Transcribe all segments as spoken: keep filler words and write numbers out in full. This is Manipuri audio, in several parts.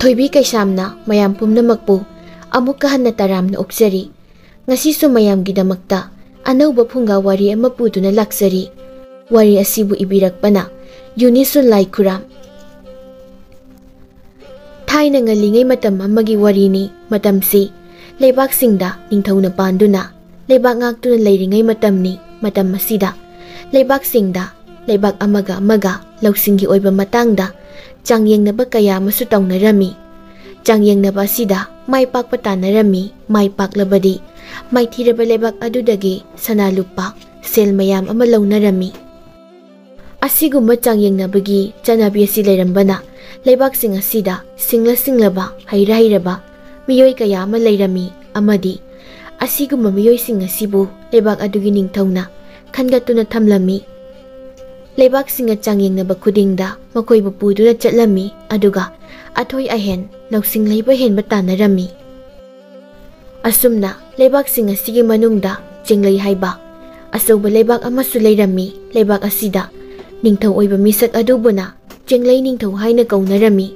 ꯊꯣꯏꯕꯤ ꯀꯩꯁꯥꯝꯅ ꯃꯌꯥꯝ ꯄꯨꯝꯅꯃꯛꯄꯨ ꯑꯃꯨꯛꯀ ꯍꯟꯅ ꯇꯔꯥꯝꯅ ꯑꯣꯛꯆꯔꯤ꯫ ꯉꯁꯤꯁꯨ ꯃꯌꯥꯝꯒꯤꯗꯃꯛꯇ ꯑꯅꯧꯕ ꯐꯨꯡꯒꯥ ꯋꯥꯔꯤ ꯑꯃ ꯄꯨꯗꯨꯅ ꯂꯥꯛꯆꯔꯤ꯫ ꯋꯥꯔꯤ ꯑꯁꯤꯕꯨ ꯏꯕꯤꯔꯛꯄꯅ ꯌꯨꯅꯤꯁꯨꯟ ꯂꯥꯏꯈꯨꯔꯥꯝ꯫ ꯊꯥꯏꯅ ꯉꯜꯂꯤꯉꯩ ꯃꯇꯝ ꯑꯃꯒꯤ ꯋꯥꯔꯤꯅꯤ꯫ ꯃꯇꯝꯁꯤ ꯂꯩꯕꯥꯛꯁꯤꯡꯗ ꯅꯤꯡꯊꯧꯅ ꯄꯥꯟꯗꯨꯅ ꯂꯩꯕꯥꯛ ꯉꯥꯛꯇꯨꯅ ꯂꯩꯔꯤꯉꯩ ꯃꯇꯝꯅꯤ꯫ ꯃꯇꯝ ꯑꯁꯤꯗ ꯂꯩꯕꯥꯛꯁꯤꯡꯗ ꯂꯩꯕꯥꯛ ꯑꯃꯒ ꯑꯃꯒ ꯂꯧꯁꯤꯡꯒꯤ ꯑꯣꯏꯕ ꯃꯇꯥꯡꯗ ꯆꯥꯡꯌꯦꯡꯅꯕ ꯀꯌꯥ ꯑꯃꯁꯨ ꯇꯧꯅꯔꯝꯃꯤ꯫ ꯆꯥꯡꯌꯦꯡꯅꯕ ꯑꯁꯤꯗ ꯃꯥꯏ ꯄꯥꯛꯄ ꯇꯥꯟꯅꯔꯝꯃꯤ꯫ ꯃꯥꯏ ꯄꯥꯛꯂꯕꯗꯤ ꯃꯥꯏꯊꯤꯔꯕ ꯂꯩꯕꯥꯛ ꯑꯗꯨꯗꯒꯤ ꯁꯅꯥ ꯂꯨꯄꯥ, ꯁꯦꯜ ꯃꯌꯥꯝ ꯑꯃ ꯂꯧꯅꯔꯝꯃꯤ꯫ ꯑꯁꯤꯒꯨꯝꯕ ꯆꯥꯡꯌꯦꯡꯅꯕꯒꯤ ꯆꯠꯅꯕꯤ ꯑꯁꯤ ꯂꯩꯔꯝꯕꯅ ꯂꯩꯕꯥꯛꯁꯤꯡ ꯑꯁꯤꯗ ꯁꯤꯡꯂ ꯁꯤꯡꯂꯕ, ꯍꯩꯔ ꯍꯩꯔꯕ ꯃꯤꯑꯣꯏ ꯀꯌꯥ ꯑꯃ ꯂꯩꯔꯝꯃꯤ ꯑꯃꯗꯤ ꯑꯁꯤꯒꯨꯝꯕ ꯃꯤꯑꯣꯏꯁꯤꯡ ꯑꯁꯤꯕꯨ ꯂꯩꯕꯥꯛ ꯑꯗꯨꯒꯤ ꯅꯤꯡꯊꯧꯅ ꯈꯟꯒꯠꯇꯨꯅ ꯊꯝꯂꯝꯃꯤ꯫ ꯂꯩꯕꯥꯛꯁꯤꯡꯅ ꯆꯥꯡꯌꯦꯡꯅꯕ ꯈꯨꯗꯤꯡꯗ ꯃꯈꯣꯏꯕꯨ ꯄꯨꯗꯨꯅ ꯆꯠꯂꯝꯃꯤ, ꯑꯗꯨꯒ ꯑꯊꯣꯏ ꯑꯍꯦꯟ, ꯂꯧꯁꯤꯡ ꯂꯩꯕ ꯍꯦꯟꯕ ꯇꯥꯟꯅꯔꯝꯃꯤ꯫ ꯑꯁꯨꯝꯅ ꯂꯩꯕꯥꯛꯁꯤꯡ ꯑꯁꯤꯒꯤ ꯃꯅꯨꯡꯗ ꯆꯤꯡꯂꯩ ꯍꯥꯏꯕ ꯑꯆꯧꯕ ꯂꯩꯕꯥꯛ ꯑꯃꯁꯨ ꯂꯩꯔꯝꯃꯤ꯫ ꯂꯩꯕꯥꯛ ꯑꯁꯤꯗ ꯅꯤꯡꯊꯧ ꯑꯣꯏꯕ ꯃꯤꯁꯛ ꯑꯗꯨꯕꯨꯅ ꯆꯤꯡꯂꯩ ꯅꯤꯡꯊꯧ ꯍꯥꯏꯅ ꯀꯧꯅꯔꯝꯃꯤ꯫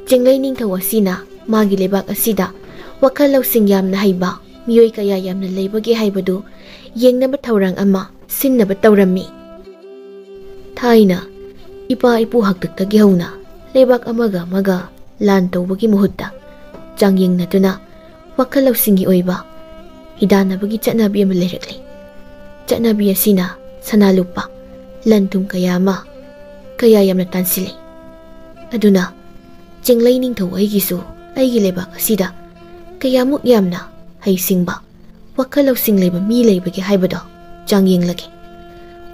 ꯆꯤꯡꯂꯩ ꯅꯤꯡꯊꯧ ꯑꯁꯤꯅ ꯃꯥꯒꯤ ꯂꯩꯕꯥꯛ ꯑꯁꯤꯗ ꯋꯥꯈꯜ ꯂꯧꯁꯤꯡ ꯌꯥꯝꯅ ꯍꯩꯕ ꯃꯤꯑꯣꯏ ꯀꯌꯥ ꯌꯥꯝꯅ ꯂꯩꯕꯒꯦ ꯍꯥꯏꯕꯗꯨ ꯌꯦꯡꯅꯕ ꯊꯧꯔꯥꯡ ꯑꯃ ꯁꯤꯟꯅꯕ ꯇꯧꯔꯝꯃꯤ꯫ ꯊꯥꯏꯅ ꯏꯄꯥ ꯏꯄꯨ ꯍꯥꯛꯇꯛꯇꯒꯤ ꯍꯧꯅ ꯂꯩꯕꯥꯛ ꯑꯃꯒ ꯑꯃꯒ ꯂꯥꯟ ꯇꯧꯕꯒꯤ ꯃꯍꯨꯠꯇ ꯆꯥꯡꯌꯦꯡꯅꯗꯨꯅ ꯋꯥꯈꯜ ꯂꯧꯁꯤꯡꯒꯤ ꯑꯣꯏꯕ ꯍꯤꯗꯥꯟꯅꯕꯒꯤ ꯆꯠꯅꯕꯤ ꯑꯃ ꯂꯩꯔꯛꯂꯤ꯫ ꯆꯠꯅꯕꯤ ꯑꯁꯤꯅ ꯁꯅꯥ ꯂꯨꯄꯥ, ꯂꯟ ꯊꯨꯝ ꯀꯌꯥ ꯑꯃ ꯀꯌꯥ ꯌꯥꯝꯅ ꯇꯥꯟꯁꯤꯜꯂꯤ꯫ ꯑꯗꯨꯅ ꯆꯤꯡꯂꯩ ꯅꯤꯡꯊꯧ ꯑꯩꯒꯤꯁꯨ ꯑꯩꯒꯤ ꯂꯩꯕꯥꯛ ꯑꯁꯤꯗ ꯀꯌꯥꯃꯨꯛ ꯌꯥꯝꯅ ꯍꯩꯁꯤꯡꯕ, ꯋꯥꯈꯜ ꯂꯧꯁꯤꯡ ꯂꯩꯕ ꯃꯤ ꯂꯩꯕꯒꯦ ꯍꯥꯏꯕꯗꯣ ꯆꯥꯡꯌꯦꯡꯂꯒꯦ꯫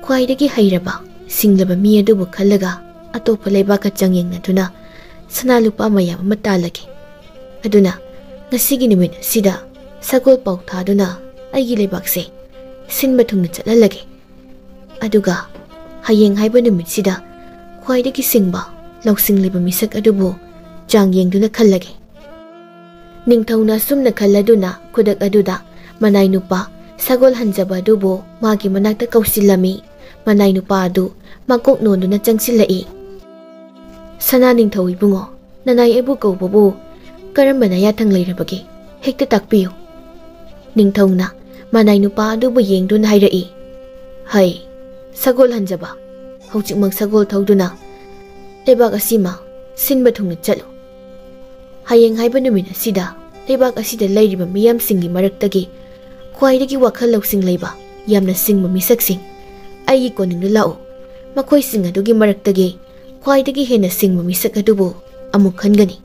ꯈ꯭ꯋꯥꯏꯗꯒꯤ ꯍꯩꯔꯕ, ꯁꯤꯡꯂꯕ ꯃꯤ ꯑꯗꯨꯕꯨ ꯈꯜꯂꯒ ꯑꯇꯣꯞꯄ ꯂꯩꯕꯥꯛꯀ ꯆꯥꯡꯌꯦꯡꯅꯗꯨꯅ ꯁꯅꯥ ꯂꯨꯄꯥ ꯃꯌꯥꯝ ꯑꯃ ꯇꯥꯜꯂꯒꯦ꯫ ꯑꯗꯨꯅ ꯉꯁꯤꯒꯤ ꯅꯨꯃꯤꯠ ꯑꯁꯤꯗ ꯁꯒꯣꯜ ꯄꯥꯎ ꯊꯥꯗꯨꯅ ꯑꯩꯒꯤ ꯂꯩꯕꯥꯛꯁꯦ ꯁꯤꯟꯕ ꯊꯨꯡꯅ ꯆꯠꯍꯜꯂꯒꯦ꯫ ꯑꯗꯨꯒ ꯍꯌꯦꯡ ꯍꯥꯏꯕ ꯅꯨꯃꯤꯠꯁꯤꯗ ꯈ꯭ꯋꯥꯏꯗꯒꯤ ꯁꯤꯡꯕ, ꯂꯧꯁꯤꯡ ꯂꯩꯕ ꯃꯤꯁꯛ ꯑꯗꯨꯕꯨ ꯆꯥꯡ ꯌꯦꯡꯗꯨꯅ ꯈꯜꯂꯒꯦ꯫ ꯅꯤꯡꯊꯧꯅ ꯑꯁꯨꯝꯅ ꯈꯜꯂꯗꯨꯅ ꯈꯨꯗꯛ ꯑꯗꯨꯗ ꯃꯅꯥꯏ ꯅꯨꯄꯥ ꯁꯒꯣꯜ ꯍꯟꯖꯕ ꯑꯗꯨꯕꯨ ꯃꯥꯒꯤ ꯃꯅꯥꯛꯇ ꯀꯧꯁꯤꯜꯂꯝꯃꯤ꯫ ꯃꯅꯥꯏ ꯅꯨꯄꯥ ꯑꯗꯨ ꯃꯀꯣꯛ ꯅꯣꯟꯗꯨꯅ ꯆꯪꯁꯤꯜꯂꯛꯏ꯫ "ꯁꯅꯥ ꯅꯤꯡꯊꯧ ꯏꯕꯨꯡꯉꯣ, "ꯅꯅꯥꯏ ꯑꯩꯕꯨ ꯀꯧꯕꯕꯨ ꯀꯔꯝꯕꯅ ꯌꯥꯊꯪ ꯂꯩꯔꯕꯒꯦ? ꯍꯦꯛꯇ ꯇꯥꯛꯄꯤꯌꯨ꯫" ꯅꯤꯡꯊꯧꯅ ꯃꯅꯥꯏ ꯅꯨꯄꯥ ꯑꯗꯨꯕꯨ ꯌꯦꯡꯗꯨꯅ ꯍꯥꯏꯔꯛꯏ, "ꯍꯩ, ꯁꯒꯣꯜ ꯍꯟꯖꯕ, ꯍꯧꯖꯤꯛꯃꯛ ꯁꯒꯣꯜ ꯊꯧꯗꯨꯅ ꯂꯩꯕꯥꯛ ꯑꯁꯤꯃ ꯁꯤꯟꯕ ꯊꯨꯡꯅ ꯆꯠꯂꯨ꯫ ꯍꯌꯦꯡ ꯍꯥꯏꯕ ꯅꯨꯃꯤꯠ ꯑꯁꯤꯗ ꯂꯩꯕꯥꯛ ꯑꯁꯤꯗ ꯂꯩꯔꯤꯕ ꯃꯤꯌꯥꯝꯁꯤꯡꯒꯤ ꯃꯔꯛꯇꯒꯤ ꯈ꯭ꯋꯥꯏꯗꯒꯤ ꯋꯥꯈꯜ ꯂꯧꯁꯤꯡ ꯂꯩꯕ, ꯌꯥꯝꯅ ꯁꯤꯡꯕ ꯃꯤꯁꯛꯁꯤꯡ ꯑꯩꯒꯤ ꯀꯣꯅꯨꯡꯗ ꯂꯥꯛꯎ꯫ ꯃꯈꯣꯏꯁꯤꯡ ꯑꯗꯨꯒꯤ ꯃꯔꯛꯇꯒꯤ ꯈ꯭ꯋꯥꯏꯗꯒꯤ ꯍꯦꯟꯅ ꯁꯤꯡꯕ ꯃꯤꯁꯛ ꯑꯗꯨꯕꯨ ꯑꯃꯨꯛ ꯈꯟꯒꯅꯤ꯫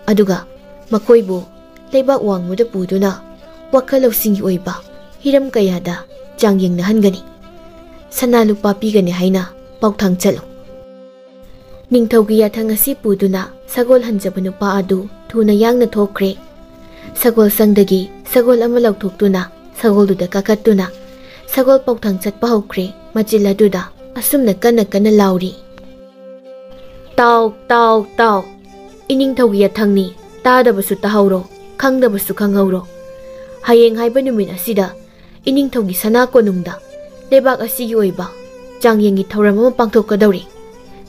ꯑꯗꯨꯒ ꯃꯈꯣꯏꯕꯨ ꯂꯩꯕꯥꯛ ꯋꯥꯡꯃꯗ ꯄꯨꯗꯨꯅ ꯋꯥꯈꯜ ꯂꯧꯁꯤꯡꯒꯤ ꯑꯣꯏꯕ ꯍꯤꯔꯝ ꯀꯌꯥꯗ ꯆꯥꯡꯌꯦꯡꯅꯍꯟꯒꯅꯤ꯫ ꯁꯅꯥ ꯂꯨꯄꯥ ꯄꯤꯒꯅꯤ ꯍꯥꯏꯅ ꯄꯥꯎꯊꯥꯡ ꯆꯠꯂꯨ꯫" ꯅꯤꯡꯊꯧꯒꯤ ꯌꯥꯊꯪ ꯑꯁꯤ ꯄꯨꯗꯨꯅ ꯁꯒꯣꯜ ꯍꯟꯖꯕ ꯅꯨꯄꯥ ꯑꯗꯨ ꯊꯨꯅ ꯌꯥꯡꯅ ꯊꯣꯛꯈ꯭ꯔꯦ꯫ ꯁꯒꯣꯜ ꯁꯪꯗꯒꯤ ꯁꯒꯣꯜ ꯑꯃ ꯂꯧꯊꯣꯛꯇꯨꯅ ꯁꯒꯣꯜꯗꯨꯗ ꯀꯥꯈꯠꯇꯨꯅ ꯁꯒꯣꯜ ꯄꯥꯎꯊꯥꯡ ꯆꯠꯄ ꯍꯧꯈ꯭ꯔꯦ꯫ ꯃꯆꯤꯜ ꯑꯗꯨꯗ ꯑꯁꯨꯝꯅ ꯀꯟꯅ ꯀꯟꯅ ꯂꯥꯎꯔꯤ, "ꯇꯥꯎ, ꯇꯥꯎ, ꯇꯥꯎ! ꯏꯅꯤꯡꯊꯧꯒꯤ ꯌꯥꯊꯪꯅꯤ, ꯇꯥꯗꯕꯁꯨ ꯇꯥꯍꯧꯔꯣ, ꯈꯪꯗꯕꯁꯨ ꯈꯪꯍꯧꯔꯣ꯫ ꯍꯌꯦꯡ ꯍꯥꯏꯕ ꯅꯨꯃꯤꯠ ꯑꯁꯤꯗ ꯏꯅꯤꯡꯊꯧꯒꯤ ꯁꯅꯥ ꯀꯣꯅꯨꯡꯗ ꯂꯩꯕꯥꯛ ꯑꯁꯤꯒꯤ ꯑꯣꯏꯕ ꯆꯥꯡꯌꯦꯡꯒꯤ ꯊꯧꯔꯝ ꯑꯃ ꯄꯥꯡꯊꯣꯛꯀꯗꯧꯔꯤ꯫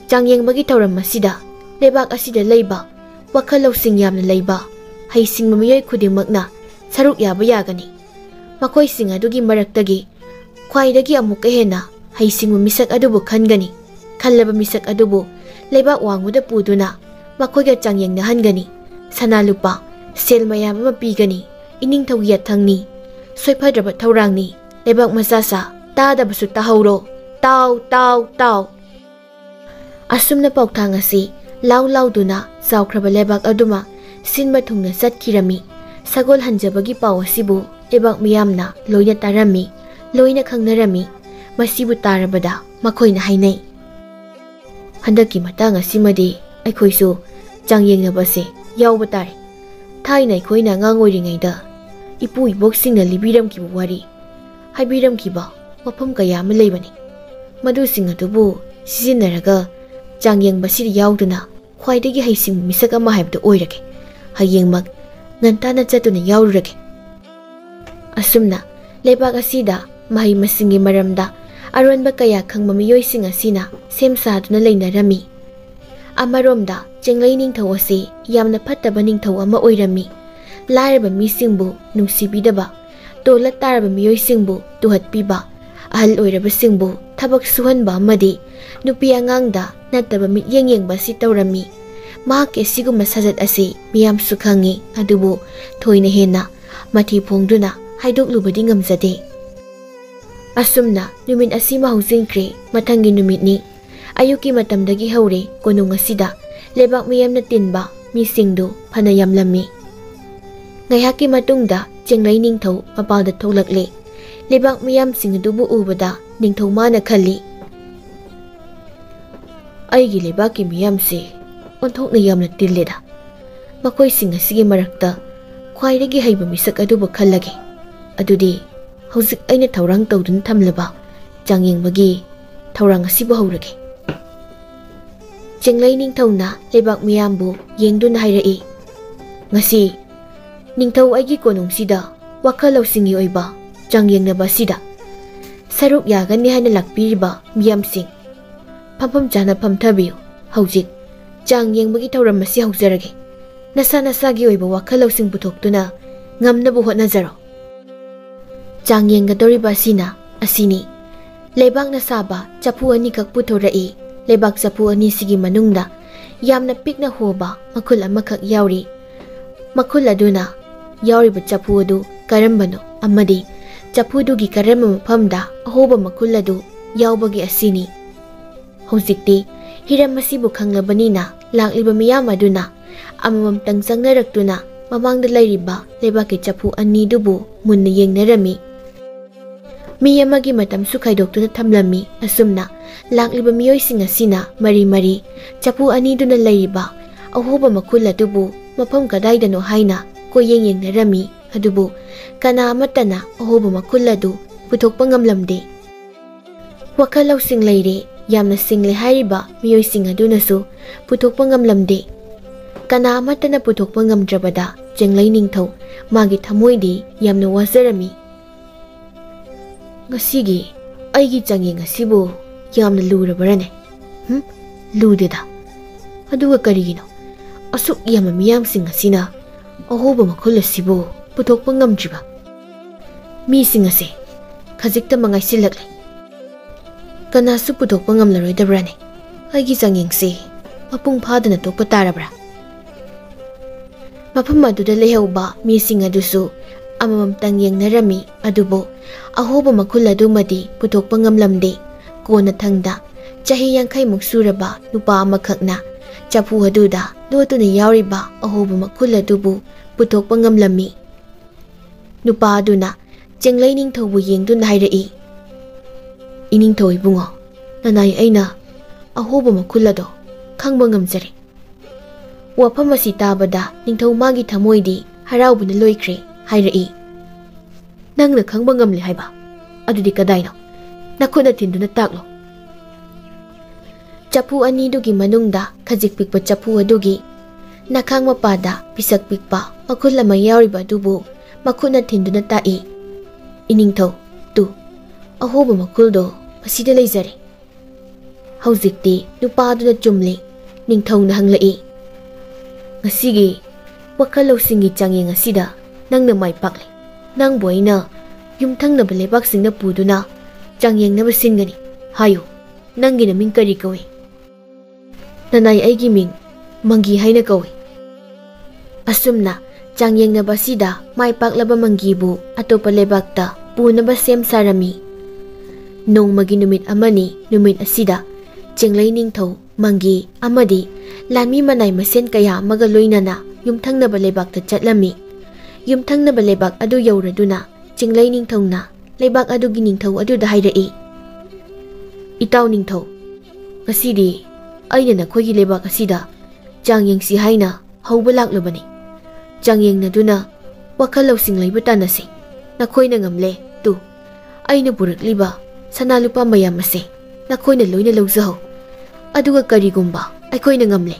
ꯆꯥꯡꯌꯦꯡꯕꯒꯤ ꯊꯧꯔꯝ ꯑꯁꯤꯗ ꯂꯩꯕꯥꯛ ꯑꯁꯤꯗ ꯂꯩꯕ ꯋꯥꯈꯜ ꯂꯧꯁꯤꯡ ꯌꯥꯝꯅ ꯂꯩꯕ ꯍꯩꯁꯤꯡꯕ ꯃꯤꯑꯣꯏ ꯈꯨꯗꯤꯡꯃꯛꯅ ꯁꯔꯨꯛ ꯌꯥꯕ ꯌꯥꯒꯅꯤ꯫ ꯃꯈꯣꯏꯁꯤꯡ ꯑꯗꯨꯒꯤ ꯃꯔꯛꯇꯒꯤ ꯈ꯭ꯋꯥꯏꯗꯒꯤ ꯑꯃꯨꯛꯀ ꯍꯦꯟꯅ ꯍꯩꯁꯤꯡꯕ ꯃꯤꯁꯛ ꯑꯗꯨꯕꯨ ꯈꯟꯒꯅꯤ꯫ ꯈꯜꯂꯕ ꯃꯤꯁꯛ ꯑꯗꯨꯕꯨ ꯂꯩꯕꯥꯛ ꯋꯥꯡꯃꯗ ꯄꯨꯗꯨꯅ ꯃꯈꯣꯏꯒ ꯆꯥꯡꯌꯦꯡꯅꯍꯟꯒꯅꯤ꯫ ꯁꯅꯥ ꯂꯨꯄꯥ, ꯁꯦꯜ ꯃꯌꯥꯝ ꯑꯃ ꯄꯤꯒꯅꯤ꯫ ꯏꯅꯤꯡꯊꯧꯒꯤ ꯌꯥꯊꯪꯅꯤ꯫ ꯁꯣꯏꯐꯗ꯭ꯔꯕ ꯊꯧꯔꯥꯡꯅꯤ꯫ ꯂꯩꯕꯥꯛ ꯃꯆꯥꯁꯥ, ꯇꯥꯗꯕꯁꯨ ꯇꯥꯍꯧꯔꯣ꯫ ꯇꯥꯎ, ꯇꯥꯎ, ꯇꯥꯎ!" ꯑꯁꯨꯝꯅ ꯄꯥꯎꯊꯥꯡ ꯑꯁꯤ ꯂꯥꯎ ꯂꯥꯎꯗꯨꯅ ꯆꯥꯎꯈ꯭ꯔꯕ ꯂꯩꯕꯥꯛ ꯑꯗꯨꯃ ꯁꯤꯟꯕ ꯊꯨꯡꯅ ꯆꯠꯈꯤꯔꯝꯃꯤ꯫ ꯁꯒꯣꯜ ꯍꯟꯖꯕꯒꯤ ꯄꯥꯎ ꯑꯁꯤꯕꯨ ꯂꯩꯕꯥꯛ ꯃꯤꯌꯥꯝꯅ ꯂꯣꯏꯅ ꯇꯥꯔꯝꯃꯤ, ꯂꯣꯏꯅ ꯈꯪꯅꯔꯝꯃꯤ꯫ ꯃꯁꯤꯕꯨ ꯇꯥꯔꯕꯗ ꯃꯈꯣꯏꯅ ꯍꯥꯏꯅꯩ, "ꯍꯟꯗꯛꯀꯤ ꯃꯇꯥꯡ ꯑꯁꯤꯃꯗꯤ ꯑꯩꯈꯣꯏꯁꯨ ꯆꯥꯡꯌꯦꯡꯅꯕꯁꯦ ꯌꯥꯎꯕ ꯇꯥꯔꯦ꯫ ꯊꯥꯏꯅ ꯑꯩꯈꯣꯏꯅ ꯑꯉꯥꯡ ꯑꯣꯏꯔꯤꯉꯩꯗ ꯏꯄꯨ ꯏꯕꯣꯛꯁꯤꯡꯅ ꯂꯤꯕꯤꯔꯝꯈꯤꯕ ꯋꯥꯔꯤ, ꯍꯥꯏꯕꯤꯔꯝꯈꯤꯕ ꯋꯥꯐꯝ ꯀꯌꯥ ꯑꯃ ꯂꯩꯕꯅꯤ꯫ ꯃꯗꯨꯁꯤꯡ ꯑꯗꯨꯕꯨ ꯁꯤꯖꯤꯟꯅꯔꯒ ꯆꯥꯡꯌꯦꯡꯕꯁꯤꯗ ꯌꯥꯎꯗꯨꯅ ꯈ꯭ꯋꯥꯏꯗꯒꯤ ꯍꯩꯁꯤꯡꯕ ꯃꯤꯁꯛ ꯑꯃ ꯍꯥꯏꯕꯗꯨ ꯑꯣꯏꯔꯒꯦ꯫ ꯍꯌꯦꯡꯃꯛ ꯉꯟꯇꯥꯅ ꯆꯠꯇꯨꯅ ꯌꯥꯎꯔꯨꯔꯒꯦ꯫" ꯑꯁꯨꯝꯅ ꯂꯩꯕꯥꯛ ꯑꯁꯤꯗ ꯃꯍꯩ ꯃꯁꯤꯡꯒꯤ ꯃꯔꯝꯗ ꯑꯔꯣꯟꯕ ꯀꯌꯥ ꯈꯪꯕ ꯃꯤꯑꯣꯏꯁꯤꯡ ꯑꯁꯤꯅ ꯁꯦꯝ ꯁꯥꯗꯨꯅ ꯂꯩꯅꯔꯝꯃꯤ꯫ ꯑꯃꯔꯣꯝꯗ ꯆꯦꯡꯂꯩ ꯅꯤꯡꯊꯧ ꯑꯁꯤ ꯌꯥꯝꯅ ꯐꯠꯇꯕ ꯅꯤꯡꯊꯧ ꯑꯃ ꯑꯣꯏꯔꯝꯃꯤ꯫ ꯂꯥꯏꯔꯕ ꯃꯤꯁꯤꯡꯕꯨ ꯅꯨꯡꯁꯤꯕꯤꯗꯕ, ꯇꯣꯜꯂ ꯇꯥꯔꯕ ꯃꯤꯑꯣꯏꯁꯤꯡꯕꯨ ꯇꯨꯍꯠꯄꯤꯕ, ꯑꯍꯜ ꯑꯣꯏꯔꯕꯁꯤꯡꯕꯨ ꯊꯕꯛ ꯁꯨꯍꯟꯕ ꯑꯃꯗꯤ ꯅꯨꯄꯤ ꯑꯉꯥꯡꯗ ꯅꯠꯇꯕ ꯃꯤꯠꯌꯦꯡ ꯌꯦꯡꯕ ꯑꯁꯤ ꯇꯧꯔꯝꯃꯤ꯫ ꯃꯍꯥꯛꯀꯤ ꯑꯁꯤꯒꯨꯝꯕ ꯁꯥꯖꯠ ꯑꯁꯤ ꯃꯤꯌꯥꯝꯁꯨ ꯈꯪꯉꯤ, ꯑꯗꯨꯕꯨ ꯊꯣꯏꯅ ꯍꯦꯟꯅ ꯃꯊꯤ ꯐꯣꯡꯗꯨꯅ ꯍꯥꯏꯗꯣꯛꯂꯨꯕꯗꯤ ꯉꯝꯖꯗꯦ꯫ ꯑꯁꯨꯝꯅ ꯅꯨꯃꯤꯠ ꯑꯁꯤꯃ ꯍꯧꯖꯤꯟꯈ꯭ꯔꯦ꯫ ꯃꯊꯪꯒꯤ ꯅꯨꯃꯤꯠꯅꯤ꯫ ꯑꯌꯨꯛꯀꯤ ꯃꯇꯝꯗꯒꯤ ꯍꯧꯔꯦ ꯀꯣꯅꯨꯡ ꯑꯁꯤꯗ ꯂꯩꯕꯥꯛ ꯃꯤꯌꯥꯝꯅ ꯇꯤꯟꯕ ꯃꯤꯁꯤꯡꯗꯨ ꯐꯅ ꯌꯥꯝꯂꯝꯃꯤ꯫ ꯉꯥꯏꯍꯥꯛꯀꯤ ꯃꯇꯨꯡꯗ ꯆꯦꯡꯂꯩ ꯅꯤꯡꯊꯧ ꯃꯄꯥꯜꯗ ꯊꯣꯛꯂꯛꯂꯦ꯫ ꯂꯩꯕꯥꯛ ꯃꯤꯌꯥꯝꯁꯤꯡ ꯑꯗꯨꯕꯨ ꯎꯕꯗ ꯅꯤꯡꯊꯧ ꯃꯥꯅ ꯈꯜꯂꯤ, "ꯑꯩꯒꯤ ꯂꯩꯕꯥꯛꯀꯤ ꯃꯤꯌꯥꯝꯁꯤ ꯑꯣꯟꯊꯣꯛꯅ ꯌꯥꯝꯅ ꯇꯤꯜꯂꯦꯗ꯫ ꯃꯈꯣꯏꯁꯤꯡ ꯑꯁꯤꯒꯤ ꯃꯔꯛꯇ ꯈ꯭ꯋꯥꯏꯗꯒꯤ ꯍꯩꯕ ꯃꯤꯁꯛ ꯑꯗꯨꯕꯨ ꯈꯜꯂꯒꯦ꯫ ꯑꯗꯨꯗꯤ ꯍꯧꯖꯤꯛ ꯑꯩꯅ ꯊꯧꯔꯥꯡ ꯇꯧꯗꯨꯅ ꯊꯝꯂꯕ ꯆꯥꯡꯌꯦꯡꯕꯒꯤ ꯊꯧꯔꯥꯡ ꯑꯁꯤꯕꯨ ꯍꯧꯔꯒꯦ꯫" ꯆꯦꯡꯂꯩ ꯅꯤꯡꯊꯧꯅ ꯂꯩꯕꯥꯛ ꯃꯤꯌꯥꯝꯕꯨ ꯌꯦꯡꯗꯨꯅ ꯍꯥꯏꯔꯛꯏ, "ꯉꯁꯤ ꯅꯤꯡꯊꯧ ꯑꯩꯒꯤ ꯀꯣꯅꯨꯡꯁꯤꯗ ꯋꯥꯈꯜ ꯂꯧꯁꯤꯡꯒꯤ ꯑꯣꯏꯕ ꯆꯥꯡꯌꯦꯡꯅꯕ ꯑꯁꯤꯗ ꯁꯔꯨꯛ ꯌꯥꯒꯅꯤ ꯍꯥꯏꯅ ꯂꯥꯛꯄꯤꯔꯤꯕ ꯃꯤꯌꯥꯝꯁꯤꯡ, ꯐꯝꯐꯝ ꯆꯥꯅ ꯐꯝꯊꯕꯤꯌꯨ꯫ ꯍꯧꯖꯤꯛ ꯆꯥꯡ ꯌꯦꯡꯕꯒꯤ ꯊꯧꯔꯝ ꯑꯁꯤ ꯍꯧꯖꯔꯒꯦ꯫ ꯅꯁꯥ ꯅꯁꯥꯒꯤ ꯑꯣꯏꯕ ꯋꯥꯈꯜ ꯂꯧꯁꯤꯡ ꯄꯨꯊꯣꯛꯇꯨꯅ ꯉꯝꯅꯕ ꯍꯣꯠꯅꯖꯔꯣ꯫" ꯆꯥꯡ ꯌꯦꯡꯒꯗꯧꯔꯤꯕ ꯑꯁꯤꯅ ꯑꯁꯤꯅꯤ꯫ ꯂꯩꯕꯥꯛꯅ ꯁꯥꯕ ꯆꯐꯨ ꯑꯅꯤꯈꯛ ꯄꯨꯊꯣꯔꯛꯏ꯫ ꯂꯩꯕꯥꯛ ꯆꯐꯨ ꯑꯅꯤꯁꯤꯒꯤ ꯃꯅꯨꯡꯗ ꯌꯥꯝꯅ ꯄꯤꯛꯅ ꯍꯣꯕ ꯃꯈꯨꯜ ꯑꯃꯈꯛ ꯌꯥꯎꯔꯤ꯫ ꯃꯈꯨꯜ ꯑꯗꯨꯅ ꯌꯥꯎꯔꯤꯕ ꯆꯐꯨ ꯑꯗꯨ ꯀꯔꯝꯕꯅꯣ ꯑꯃꯗꯤ ꯆꯐꯨꯗꯨꯒꯤ ꯀꯔꯝꯕ ꯃꯐꯝꯗ ꯑꯍꯣꯕ ꯃꯈꯨꯜ ꯑꯗꯨ ꯌꯥꯎꯕꯒꯦ ꯑꯁꯤꯅꯤ꯫ ꯍꯧꯖꯤꯛꯇꯤ ꯍꯤꯔꯝ ꯑꯁꯤꯕꯨ ꯈꯪꯂꯕꯅꯤꯅ ꯂꯥꯛꯂꯤꯕ ꯃꯤꯌꯥꯝ ꯑꯗꯨꯅ ꯑꯃꯃꯝꯇꯪ ꯆꯪꯅꯔꯛꯇꯨꯅ ꯃꯃꯥꯡꯗ ꯂꯩꯔꯤꯕ ꯂꯩꯕꯥꯛꯀꯤ ꯆꯐꯨ ꯑꯅꯤꯗꯨꯕꯨ ꯃꯨꯟꯅ ꯌꯦꯡꯅꯔꯝꯃꯤ꯫ ꯃꯤ ꯑꯃꯒꯤ ꯃꯇꯝꯁꯨ ꯈꯥꯏꯗꯣꯛꯇꯨꯅ ꯊꯝꯂꯝꯃꯤ꯫ ꯑꯁꯨꯝꯅ ꯂꯥꯛꯂꯤꯕ ꯃꯤꯑꯣꯏꯁꯤꯡ ꯑꯁꯤꯅ ꯃꯔꯤ ꯃꯔꯤ ꯆꯐꯨ ꯑꯅꯤꯗꯨꯅ ꯂꯩꯔꯤꯕ ꯑꯍꯣꯕ ꯃꯈꯨꯜ ꯑꯗꯨꯕꯨ ꯃꯐꯝ ꯀꯗꯥꯏꯗꯅꯣ ꯍꯥꯏꯅ ꯀꯣꯏꯌꯦꯡ ꯌꯦꯡꯅꯔꯝꯃꯤ꯫ ꯑꯗꯨꯕꯨ ꯀꯅꯥ ꯑꯃꯠꯇꯅ ꯑꯍꯣꯕ ꯃꯈꯨꯜ ꯑꯗꯨ ꯄꯨꯊꯣꯛꯄ ꯉꯝꯂꯝꯗꯦ꯫ ꯋꯥꯈꯜ ꯂꯧꯁꯤꯡ ꯂꯩꯔꯦ, ꯌꯥꯝꯅ ꯁꯤꯡꯂꯦ ꯍꯥꯏꯔꯤꯕ ꯃꯤꯑꯣꯏꯁꯤꯡ ꯑꯗꯨꯅꯁꯨ ꯄꯨꯊꯣꯛꯄ ꯉꯝꯂꯝꯗꯦ꯫ ꯀꯅꯥ ꯑꯃꯠꯇꯅ ꯄꯨꯊꯣꯛꯄ ꯉꯝꯗ꯭ꯔꯕꯗ ꯆꯦꯡꯂꯩ ꯅꯤꯡꯊꯧ ꯃꯥꯒꯤ ꯊꯃꯣꯏꯗꯤ ꯌꯥꯝꯅ ꯋꯥꯖꯔꯝꯃꯤ꯫ "ꯉꯁꯤꯒꯤ ꯑꯩꯒꯤ ꯆꯥꯡꯌꯦꯡ ꯑꯁꯤꯕꯨ ꯌꯥꯝꯅ ꯂꯨꯔꯕ꯭ꯔꯅꯦ? ꯍꯨꯝ? ꯂꯨꯗꯦꯗ꯫ ꯑꯗꯨꯒ ꯀꯔꯤꯒꯤꯅꯣ ꯑꯁꯨꯛ ꯌꯥꯝꯕ ꯃꯤꯌꯥꯝꯁꯤꯡ ꯑꯁꯤꯅ ꯑꯍꯣꯕ ꯃꯈꯨꯜ ꯑꯁꯤꯕꯨ ꯄꯨꯊꯣꯛꯄ ꯉꯝꯗ꯭ꯔꯤꯕ? ꯃꯤꯁꯤꯡ ꯑꯁꯦ ꯈꯖꯤꯛꯇꯃꯛ ꯉꯥꯏꯁꯤꯜꯂꯛꯂꯦ꯫ ꯀꯅꯥꯁꯨ ꯄꯨꯊꯣꯛꯄ ꯉꯝꯂꯔꯣꯏꯗꯕ꯭ꯔꯥꯅꯦ? ꯑꯩꯒꯤ ꯆꯥꯡꯌꯦꯡꯁꯤ ꯃꯄꯨꯡ ꯐꯥꯗꯅ ꯇꯣꯛꯄ ꯇꯥꯔꯕ꯭ꯔꯥ? ꯃꯐꯝ ꯑꯗꯨꯗ ꯂꯩꯍꯧꯕ ꯃꯤꯁꯤꯡ ꯑꯗꯨꯁꯨ ꯑꯃꯃꯝꯇꯪ ꯌꯦꯡꯅꯔꯝꯃꯤ, ꯑꯗꯨꯕꯨ ꯑꯍꯣꯕ ꯃꯈꯨꯜ ꯑꯗꯨꯃꯗꯤ ꯄꯨꯊꯣꯛꯄ ꯉꯝꯂꯝꯗꯦ꯫ ꯀꯣꯟꯅꯊꯪꯗ ꯆꯍꯤ ꯌꯥꯡꯈꯩꯃꯨꯛ ꯁꯨꯔꯕ ꯅꯨꯄꯥ ꯑꯃꯈꯛꯅ ꯆꯐꯨ ꯑꯗꯨꯗ ꯂꯣꯠꯇꯨꯅ ꯌꯥꯎꯔꯤꯕ ꯑꯍꯣꯕ ꯃꯈꯨꯜ ꯑꯗꯨꯕꯨ ꯄꯨꯊꯣꯛꯄ ꯉꯝꯂꯝꯃꯤ꯫ ꯅꯨꯄꯥ ꯑꯗꯨꯅ ꯆꯦꯡꯂꯩ ꯅꯤꯡꯊꯧꯕꯨ ꯌꯦꯡꯗꯨꯅ ꯍꯥꯏꯔꯛꯏ, "ꯏꯅꯤꯡꯊꯧ ꯏꯕꯨꯡꯉꯣ, ꯅꯅꯥꯏ ꯑꯩꯅ ꯑꯍꯣꯕ ꯃꯈꯨꯜ ꯑꯗꯣ ꯈꯪꯕ ꯉꯝꯖꯔꯦ꯫" ꯋꯥꯐꯝ ꯑꯁꯤ ꯇꯥꯕꯗ ꯅꯤꯡꯊꯧ ꯃꯥꯒꯤ ꯊꯃꯣꯏꯗꯤ ꯍꯔꯥꯎꯕꯅ ꯂꯣꯏꯈ꯭ꯔꯦ꯫ ꯍꯥꯏꯔꯛꯏ, "ꯅꯪꯅ ꯈꯪꯕ ꯉꯝꯂꯦ ꯍꯥꯏꯕ? ꯑꯗꯨꯗꯤ ꯀꯗꯥꯏꯅꯣ? ꯅꯈꯨꯠꯅ ꯊꯤꯟꯗꯨꯅ ꯇꯥꯛꯂꯣ꯫" ꯆꯐꯨ ꯑꯅꯤꯗꯨꯒꯤ ꯃꯅꯨꯡꯗ ꯈꯖꯤꯛ ꯄꯤꯛꯄ ꯆꯐꯨ ꯑꯗꯨꯒꯤ ꯅꯈꯥꯡ ꯃꯄꯥꯗ ꯄꯤꯁꯛ ꯄꯤꯛꯄ ꯃꯈꯨꯜ ꯑꯃ ꯌꯥꯎꯔꯤꯕ ꯑꯗꯨꯕꯨ ꯃꯈꯨꯠꯅ ꯊꯤꯟꯗꯨꯅ ꯇꯥꯛꯏ, "ꯏꯅꯤꯡꯊꯧ, ꯇꯨ, ꯑꯍꯣꯕ ꯃꯈꯨꯜꯗꯣ ꯃꯁꯤꯗ ꯂꯩꯖꯔꯦ꯫" ꯍꯧꯖꯤꯛꯇꯤ ꯅꯨꯄꯥꯗꯨꯅ ꯆꯨꯝꯂꯦ꯫ ꯅꯤꯡꯊꯧꯅ ꯍꯪꯂꯛꯏ, "ꯉꯁꯤꯒꯤ ꯋꯥꯈꯜ ꯂꯧꯁꯤꯡꯒꯤ ꯆꯥꯡꯌꯦꯡ ꯑꯁꯤꯗ ꯅꯪꯅ ꯃꯥꯏ ꯄꯥꯛꯂꯦ꯫ ꯅꯪꯕꯨ ꯑꯩꯅ ꯌꯨꯝꯊꯪꯅꯕ ꯂꯩꯕꯥꯛꯁꯤꯡꯗ ꯄꯨꯗꯨꯅ ꯆꯥꯡꯌꯦꯡꯅꯕ ꯁꯤꯟꯒꯅꯤ꯫ ꯍꯥꯏꯌꯨ, ꯅꯪꯒꯤ ꯅꯃꯤꯡ ꯀꯔꯤ ꯀꯧꯏ?" "ꯅꯅꯥꯏ, ꯑꯩꯒꯤ ꯃꯤꯡ ꯃꯪꯒꯤ ꯍꯥꯏꯅ ꯀꯧꯏ꯫" ꯑꯁꯨꯝꯅ ꯆꯥꯡꯌꯦꯡꯅꯕ ꯑꯁꯤꯗ ꯃꯥꯏ ꯄꯥꯛꯂꯕ ꯃꯪꯒꯤꯕꯨ ꯑꯇꯣꯞꯄ ꯂꯩꯕꯥꯛꯇ ꯄꯨꯅꯕ ꯁꯦꯝ ꯁꯥꯔꯝꯃꯤ꯫ ꯅꯣꯡꯃꯒꯤ ꯅꯨꯃꯤꯠ ꯑꯃꯅꯤ꯫ ꯅꯨꯃꯤꯠ ꯑꯁꯤꯗ ꯆꯦꯡꯂꯩ ꯅꯤꯡꯊꯧ, ꯃꯪꯒꯤ ꯑꯃꯗꯤ ꯂꯥꯟꯃꯤ ꯃꯅꯥꯏ ꯃꯁꯦꯟ ꯀꯌꯥ ꯑꯃꯒ ꯂꯣꯏꯅꯅ ꯌꯨꯝꯊꯪꯅꯕ ꯂꯩꯕꯥꯛꯇ ꯆꯠꯂꯝꯃꯤ꯫ ꯌꯨꯝꯊꯪꯅꯕ ꯂꯩꯕꯥꯛ ꯑꯗꯨ ꯌꯧꯔꯗꯨꯅ ꯆꯤꯡꯂꯩ ꯅꯤꯡꯊꯧꯅ ꯂꯩꯕꯥꯛ ꯑꯗꯨꯒꯤ ꯅꯤꯡꯊꯧ ꯑꯗꯨꯗ ꯍꯥꯏꯔꯛꯏ, "ꯏꯇꯥꯎ ꯅꯤꯡꯊꯧ, ꯉꯁꯤꯗꯤ ꯑꯩꯅ ꯅꯈꯣꯏꯒꯤ ꯂꯩꯕꯥꯛ ꯑꯁꯤꯗ ꯆꯥꯡ ꯌꯦꯡꯁꯤ ꯍꯥꯏꯅ ꯍꯧꯕ ꯂꯥꯛꯂꯕꯅꯤ꯫ ꯆꯥꯡꯌꯦꯡꯅꯗꯨꯅ ꯋꯥꯈꯜ ꯂꯧꯁꯤꯡ ꯂꯩꯕ ꯇꯥꯟꯅꯁꯤ꯫ ꯅꯈꯣꯏꯅ ꯉꯝꯂꯦ꯫ ꯇꯨ, ꯑꯩꯅ ꯄꯨꯔꯛꯂꯤꯕ ꯁꯅꯥ ꯂꯨꯄꯥ ꯃꯌꯥꯝ ꯑꯁꯦ ꯅꯈꯣꯏꯅ ꯂꯣꯏꯅ ꯂꯧꯖꯍꯧ꯫ ꯑꯗꯨꯒ ꯀꯔꯤꯒꯨꯝꯕ ꯑꯩꯈꯣꯏꯅ ꯉꯝꯂꯦ,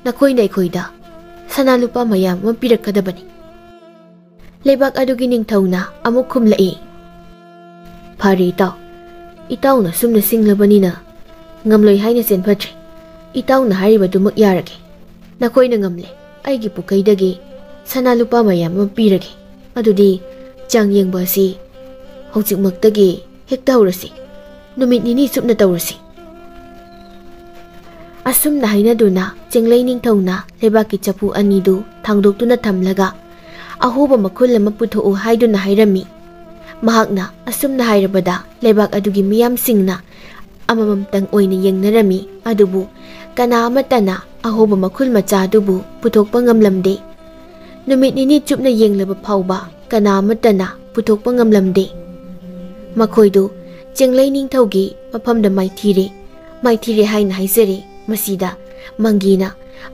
ꯅꯈꯣꯏꯅ ꯑꯩꯈꯣꯏꯗ ꯁꯅꯥ ꯂꯨꯄꯥ ꯃꯌꯥꯝ ꯑꯃ ꯄꯤꯔꯛꯀꯗꯕꯅꯤ꯫" ꯂꯩꯕꯥꯛ ꯑꯗꯨꯒꯤ ꯅꯤꯡꯊꯧꯅ ꯑꯃꯨꯛ ꯈꯨꯝꯂꯛꯏ, "ꯐꯔꯦ ꯏꯇꯥꯎ, ꯏꯇꯥꯎꯅ ꯑꯁꯨꯝꯅ ꯁꯤꯡꯂꯕꯅꯤꯅ ꯉꯝꯂꯣꯏ ꯍꯥꯏꯅ ꯆꯦꯟꯐꯗ꯭ꯔꯦ꯫ "ꯏꯇꯥꯎꯅ ꯍꯥꯏꯔꯤꯕꯗꯨꯃꯛ ꯌꯥꯔꯒꯦ꯫ ꯅꯈꯣꯏꯅ ꯉꯝꯂꯦ, ꯑꯩꯒꯤ ꯄꯨꯀꯩꯗꯒꯤ ꯁꯅꯥ ꯂꯨꯄꯥ ꯃꯌꯥꯝ ꯑꯃ ꯄꯤꯔꯒꯦ꯫ ꯑꯗꯨꯗꯤ ꯆꯥꯡ ꯌꯦꯡꯕ ꯑꯁꯤ ꯍꯧꯖꯤꯛꯃꯛꯇꯒꯤ ꯍꯦꯛꯇ ꯍꯧꯔꯁꯤ꯫ ꯅꯨꯃꯤꯠ ꯅꯤꯅꯤ ꯆꯨꯞꯅ ꯇꯧꯔꯁꯤ꯫" ꯑꯁꯨꯝꯅ ꯍꯥꯏꯅꯗꯨꯅ ꯆꯤꯡꯂꯩ ꯅꯤꯡꯊꯧꯅ ꯂꯩꯕꯥꯛꯀꯤ ꯆꯐꯨ ꯑꯅꯤꯗꯨ ꯊꯥꯡꯗꯣꯛꯇꯨꯅ ꯊꯝꯂꯒ, "ꯑꯍꯣꯕ ꯃꯈꯨꯜ ꯑꯃ ꯄꯨꯊꯣꯛꯎ" ꯍꯥꯏꯗꯨꯅ ꯍꯥꯏꯔꯝꯃꯤ꯫ ꯃꯍꯥꯛꯅ ꯑꯁꯨꯝꯅ ꯍꯥꯏꯔꯕꯗ ꯂꯩꯕꯥꯛ ꯑꯗꯨꯒꯤ ꯃꯤꯌꯥꯝꯁꯤꯡꯅ ꯑꯃꯃꯝꯇꯪ ꯑꯣꯏꯅ ꯌꯦꯡꯅꯔꯝꯃꯤ꯫ ꯑꯗꯨꯕꯨ ꯀꯅꯥ ꯑꯃꯠꯇꯅ ꯑꯍꯣꯕ ꯃꯈꯨꯜ ꯃꯆꯥ ꯑꯗꯨꯕꯨ ꯄꯨꯊꯣꯛꯄ ꯉꯝꯂꯝꯗꯦ꯫ ꯅꯨꯃꯤꯠ ꯅꯤꯅꯤ ꯆꯨꯞꯅ ꯌꯦꯡꯂꯕ ꯐꯥꯎꯕ ꯀꯅꯥ ꯑꯃꯠꯇꯅ ꯄꯨꯊꯣꯛꯄ ꯉꯝꯂꯝꯗꯦ꯫ ꯃꯈꯣꯏꯗꯨ ꯆꯤꯡꯂꯩ ꯅꯤꯡꯊꯧꯒꯤ ꯃꯐꯝꯗ ꯃꯥꯏꯊꯤꯔꯦ꯫ ꯃꯥꯏꯊꯤꯔꯦ ꯍꯥꯏꯅ ꯍꯥꯏꯖꯔꯦ꯫ ꯃꯁꯤꯗ ꯃꯪꯒꯤꯅ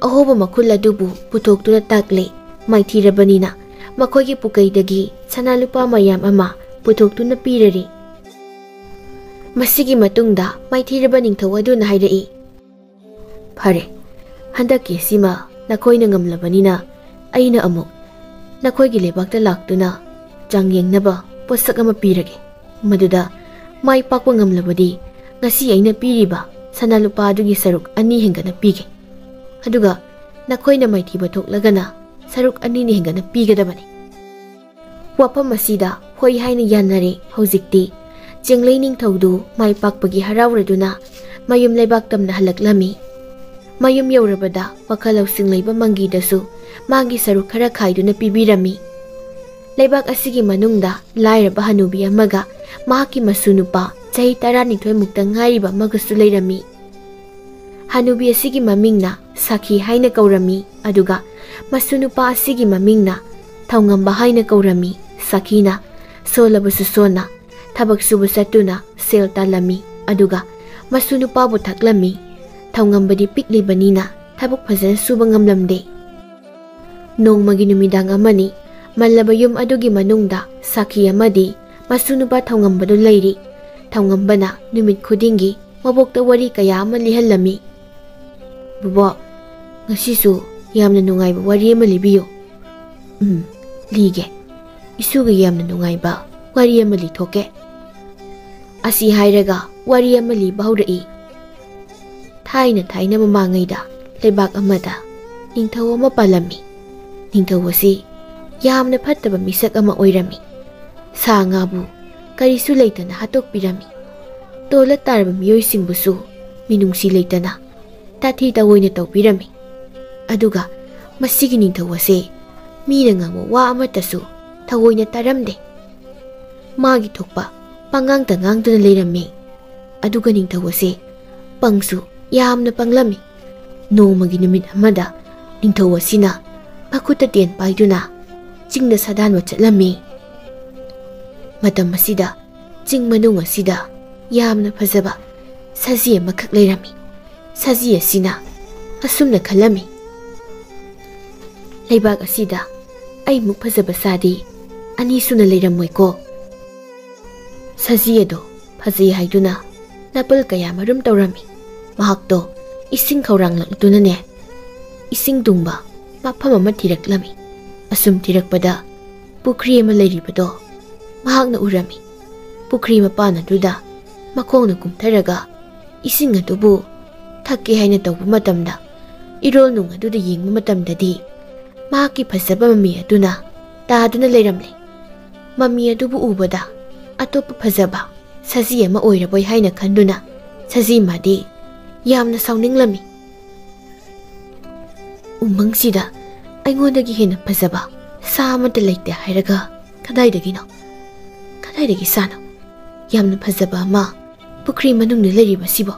ꯑꯍꯣꯕ ꯃꯈꯨꯜ ꯑꯗꯨꯕꯨ ꯄꯨꯊꯣꯛꯇꯨꯅ ꯇꯥꯛꯂꯦ꯫ ꯃꯥꯏꯊꯤꯔꯕꯅꯤꯅ ꯃꯈꯣꯏꯒꯤ ꯄꯨꯀꯩꯗꯒꯤ ꯁꯅꯥ ꯂꯨꯄꯥ ꯃꯌꯥꯝ ꯑꯃ ꯄꯨꯊꯣꯛꯇꯨꯅ ꯄꯤꯔꯔꯦ꯫ ꯃꯁꯤꯒꯤ ꯃꯇꯨꯡꯗ ꯃꯥꯏꯊꯤꯔꯕ ꯅꯤꯡꯊꯧ ꯑꯗꯨꯅ ꯍꯥꯏꯔꯛꯏ, "ꯐꯔꯦ, ꯍꯟꯗꯛꯀꯤ ꯑꯁꯤꯃ ꯅꯈꯣꯏꯅ ꯉꯝꯂꯕꯅꯤꯅ ꯑꯩꯅ ꯑꯃꯨꯛ ꯅꯈꯣꯏꯒꯤ ꯂꯩꯕꯥꯛꯇ ꯂꯥꯛꯇꯨꯅ ꯆꯥꯡꯌꯦꯡꯅꯕ ꯄꯣꯠꯁꯛ ꯑꯃ ꯄꯤꯔꯒꯦ꯫ ꯃꯗꯨꯗ ꯃꯥꯏ ꯄꯥꯛꯄ ꯉꯝꯂꯕꯗꯤ ꯉꯁꯤ ꯑꯩꯅ ꯄꯤꯔꯤꯕ ꯁꯅꯥ ꯂꯨꯄꯥ ꯑꯗꯨꯒꯤ ꯁꯔꯨꯛ ꯑꯅꯤ ꯍꯦꯟꯒꯠꯅ ꯄꯤꯒꯦ꯫ ꯑꯗꯨꯒ ꯅꯈꯣꯏꯅ ꯃꯥꯏꯊꯤꯕ ꯊꯣꯛꯂꯒꯅ ꯁꯔꯨꯛ ꯑꯅꯤꯅ ꯍꯦꯟꯒꯠꯅ ꯄꯤꯒꯗꯕꯅꯤ꯫" ꯋꯥꯐꯝ ꯑꯁꯤꯗ ꯍꯣꯏ ꯍꯥꯏꯅ ꯌꯥꯅꯔꯦ꯫ ꯍꯧꯖꯤꯛꯇꯤ ꯆꯤꯡꯂꯩ ꯅꯤꯡꯊꯧꯗꯨ ꯃꯥꯏ ꯄꯥꯛꯄꯒꯤ ꯍꯔꯥꯎꯔꯗꯨꯅ ꯃꯌꯨꯝ ꯂꯩꯕꯥꯛ ꯇꯝꯅ ꯍꯜꯂꯛꯂꯝꯃꯤ꯫ ꯃꯌꯨꯝ ꯌꯧꯔꯕꯗ ꯋꯥꯈꯜ ꯂꯧꯁꯤꯡ ꯂꯩꯕ ꯃꯪꯒꯤꯗꯁꯨ ꯃꯥꯒꯤ ꯁꯔꯨꯛ ꯈꯔ ꯈꯥꯏꯗꯨꯅ ꯄꯤꯕꯤꯔꯝꯃꯤ꯫ ꯂꯩꯕꯥꯛ ꯑꯁꯤꯒꯤ ꯃꯅꯨꯡꯗ ꯂꯥꯏꯔꯕ ꯍꯅꯨꯕꯤ ꯑꯃꯒ ꯃꯍꯥꯛꯀꯤ ꯃꯁꯨ ꯅꯨꯄꯥ ꯆꯍꯤ ꯇꯔꯥꯅꯤꯊꯣꯏ ꯃꯨꯛꯇ ꯉꯥꯏꯔꯤꯕ ꯑꯃꯒꯁꯨ ꯂꯩꯔꯝꯃꯤ꯫ ꯍꯅꯨꯕꯤ ꯑꯁꯤꯒꯤ ꯃꯃꯤꯡꯅ ꯁꯥꯈꯤ ꯍꯥꯏꯅ ꯀꯧꯔꯝꯃꯤ, ꯑꯗꯨꯒ ꯃꯁꯨ ꯅꯨꯄꯥ ꯑꯁꯤꯒꯤ ꯃꯃꯤꯡꯅ ꯊꯧꯉꯝꯕ ꯍꯥꯏꯅ ꯀꯧꯔꯝꯃꯤ꯫ ꯁꯥꯈꯤꯅ ꯁꯣꯜꯂꯕꯁꯨ ꯁꯣꯟꯅ ꯊꯕꯛ ꯁꯨꯕ ꯆꯠꯇꯨꯅ ꯁꯦꯜ ꯇꯥꯜꯂꯝꯃꯤ, ꯑꯗꯨꯒ ꯃꯁꯨ ꯅꯨꯄꯥꯕꯨ ꯊꯥꯛꯂꯝꯃꯤ꯫ ꯊꯧꯉꯝꯕꯗꯤ ꯄꯤꯛꯂꯤꯕꯅꯤꯅ ꯊꯕꯛ ꯐꯖꯅ ꯁꯨꯕ ꯉꯝꯂꯝꯗꯦ꯫ ꯅꯣꯡꯃꯒꯤ ꯅꯨꯃꯤꯗꯥꯡ ꯑꯃꯅꯤ꯫ ꯃꯜꯂꯕ ꯌꯨꯝ ꯑꯗꯨꯒꯤ ꯃꯅꯨꯡꯗ ꯁꯥꯈꯤ ꯑꯃꯗꯤ ꯃꯁꯨ ꯅꯨꯄꯥ ꯊꯧꯉꯝꯕꯗꯨ ꯂꯩꯔꯤ꯫ ꯊꯧꯉꯝꯕꯅ ꯅꯨꯃꯤꯠ ꯈꯨꯗꯤꯡꯒꯤ ꯃꯕꯣꯛꯇ ꯋꯥꯔꯤ ꯀꯌꯥ ꯑꯃ ꯂꯤꯍꯜꯂꯝꯃꯤ꯫ "ꯕꯣꯕꯣꯛ, ꯉꯁꯤꯁꯨ ꯌꯥꯝꯅ ꯅꯨꯡꯉꯥꯏꯕ ꯋꯥꯔꯤ ꯑꯃ ꯂꯤꯕꯤꯌꯨ꯫" "ꯎꯝ, ꯂꯤꯒꯦ꯫ ꯏꯁꯨꯒ ꯌꯥꯝꯅ ꯅꯨꯡꯉꯥꯏꯕ ꯋꯥꯔꯤ ꯑꯃ ꯂꯤꯊꯣꯛꯀꯦ꯫" ꯑꯁꯤ ꯍꯥꯏꯔꯒ ꯋꯥꯔꯤ ꯑꯃ ꯂꯤꯕ ꯍꯧꯔꯛꯏ꯫ ꯊꯥꯏꯅ ꯊꯥꯏꯅ ꯃꯃꯥꯡꯉꯩꯗ ꯂꯩꯕꯥꯛ ꯑꯃꯗ ꯅꯤꯡꯊꯧ ꯑꯃ ꯄꯥꯜꯂꯝꯃꯤ꯫ ꯅꯤꯡꯊꯧ ꯑꯁꯤ ꯌꯥꯝꯅ ꯐꯠꯇꯕ ꯃꯤꯁꯛ ꯑꯃ ꯑꯣꯏꯔꯝꯃꯤ꯫ ꯁꯥ ꯉꯥꯕꯨ ꯀꯔꯤꯁꯨ ꯂꯩꯇꯅ ꯍꯥꯠꯇꯣꯛꯄꯤꯔꯝꯃꯤ꯫ ꯇꯣꯜꯂ ꯇꯥꯔꯕ ꯃꯤꯑꯣꯏꯁꯤꯡꯕꯨꯁꯨ ꯃꯤꯅꯨꯡꯁꯤ ꯂꯩꯇꯅ ꯇꯥꯊꯤ ꯇꯥꯑꯣꯏꯅ ꯇꯧꯕꯤꯔꯝꯃꯤ꯫ ꯑꯗꯨꯒ ꯃꯁꯤꯒꯤ ꯅꯤꯡꯊꯧ ꯑꯁꯤ ꯃꯤꯅ ꯉꯥꯡꯕ ꯋꯥ ꯑꯃꯠꯇꯁꯨ ꯊꯑꯣꯏꯅ ꯇꯥꯔꯝꯗꯦ꯫ ꯃꯥꯒꯤ ꯊꯣꯛꯄ ꯄꯉꯥꯡꯇ ꯉꯥꯡꯗꯨꯅ ꯂꯩꯔꯝꯃꯤ꯫ ꯑꯗꯨꯒ ꯅꯤꯡꯊꯧ ꯑꯁꯤ ꯄꯪꯁꯨ ꯌꯥꯝꯅ ꯄꯪꯂꯝꯃꯤ꯫ ꯅꯣꯡꯃꯒꯤ ꯅꯨꯃꯤꯠ ꯑꯃꯗ ꯅꯤꯡꯊꯧ ꯑꯁꯤꯅ ꯃꯈꯨꯠꯇ ꯇꯦꯟ ꯄꯥꯏꯗꯨꯅ ꯆꯤꯡꯗ ꯁꯥꯗꯥꯟꯕ ꯆꯠꯂꯝꯃꯤ꯫ ꯃꯇꯝ ꯑꯁꯤꯗ ꯆꯤꯡ ꯃꯅꯨꯡ ꯑꯁꯤꯗ ꯌꯥꯝꯅ ꯐꯖꯕ ꯁꯖꯤ ꯑꯃꯈꯛ ꯂꯩꯔꯝꯃꯤ꯫ ꯁꯖꯤ ꯑꯁꯤꯅ ꯑꯁꯨꯝꯅ ꯈꯜꯂꯝꯃꯤ, "ꯂꯩꯕꯥꯛ ꯑꯁꯤꯗ ꯑꯩꯃꯨꯛ ꯐꯖꯕ ꯁꯥꯗꯤ ꯑꯅꯤ ꯁꯨꯅ ꯂꯩꯔꯝꯃꯣꯏꯀꯣ"꯫ ꯁꯖꯤ ꯑꯗꯣ ꯐꯖꯩ ꯍꯥꯏꯗꯨꯅ ꯅꯥꯄꯜ ꯀꯌꯥ ꯃꯔꯨꯝ ꯇꯧꯔꯝꯃꯤ꯫ ꯃꯍꯥꯛꯇꯣ ꯏꯁꯤꯡ ꯈꯧꯔꯥꯡꯂꯛꯇꯨꯅꯅꯦ, ꯏꯁꯤꯡ ꯇꯨꯡꯕ ꯃꯐꯝ ꯑꯃ ꯊꯤꯔꯛꯂꯝꯃꯤ꯫ ꯑꯁꯨꯝ ꯊꯤꯔꯛꯄꯗ ꯄꯨꯈ꯭ꯔꯤ ꯑꯃ ꯂꯩꯔꯤꯕꯗꯣ ꯃꯍꯥꯛꯅ ꯎꯔꯝꯃꯤ꯫ ꯄꯨꯈ꯭ꯔꯤ ꯃꯄꯥꯟ ꯑꯗꯨꯗ ꯃꯈꯣꯡꯅ ꯀꯨꯝꯊꯔꯒ ꯏꯁꯤꯡ ꯑꯗꯨꯕꯨ ꯊꯛꯀꯦ ꯍꯥꯏꯅ ꯇꯧꯕ ꯃꯇꯝꯗ, ꯏꯔꯣꯜ ꯅꯨꯡ ꯑꯗꯨꯗ ꯌꯦꯡꯕ ꯃꯇꯝꯗꯗꯤ ꯃꯍꯥꯛꯀꯤ ꯐꯖꯕ ꯃꯃꯤ ꯑꯗꯨꯅ ꯇꯥꯗꯨꯅ ꯂꯩꯔꯝꯂꯦ꯫ ꯃꯃꯤ ꯑꯗꯨꯕꯨ ꯎꯕꯗ ꯑꯇꯣꯞꯄ ꯐꯖꯕ ꯁꯖꯤ ꯑꯃ ꯑꯣꯏꯔꯕꯣꯏ ꯍꯥꯏꯅ ꯈꯟꯗꯨꯅ ꯁꯖꯤ ꯃꯥꯗꯤ ꯌꯥꯝꯅ ꯁꯥꯎꯅꯤꯡꯂꯝꯃꯤ꯫ "ꯎꯃꯪꯁꯤꯗ ꯑꯩꯉꯣꯟꯗꯒꯤ ꯍꯦꯟꯅ ꯐꯖꯕ ꯁꯥ ꯑꯃꯠꯇ ꯂꯩꯇꯦ ꯍꯥꯏꯔꯒ ꯀꯗꯥꯏꯗꯒꯤꯅꯣ? ꯀꯗꯥꯏꯗꯒꯤ ꯁꯥꯅꯣ? ꯌꯥꯝꯅ ꯐꯖꯕ ꯑꯃ ꯄꯨꯈ꯭ꯔꯤ ꯃꯅꯨꯡꯗ ꯂꯩꯔꯤꯕꯁꯤꯕꯣ?"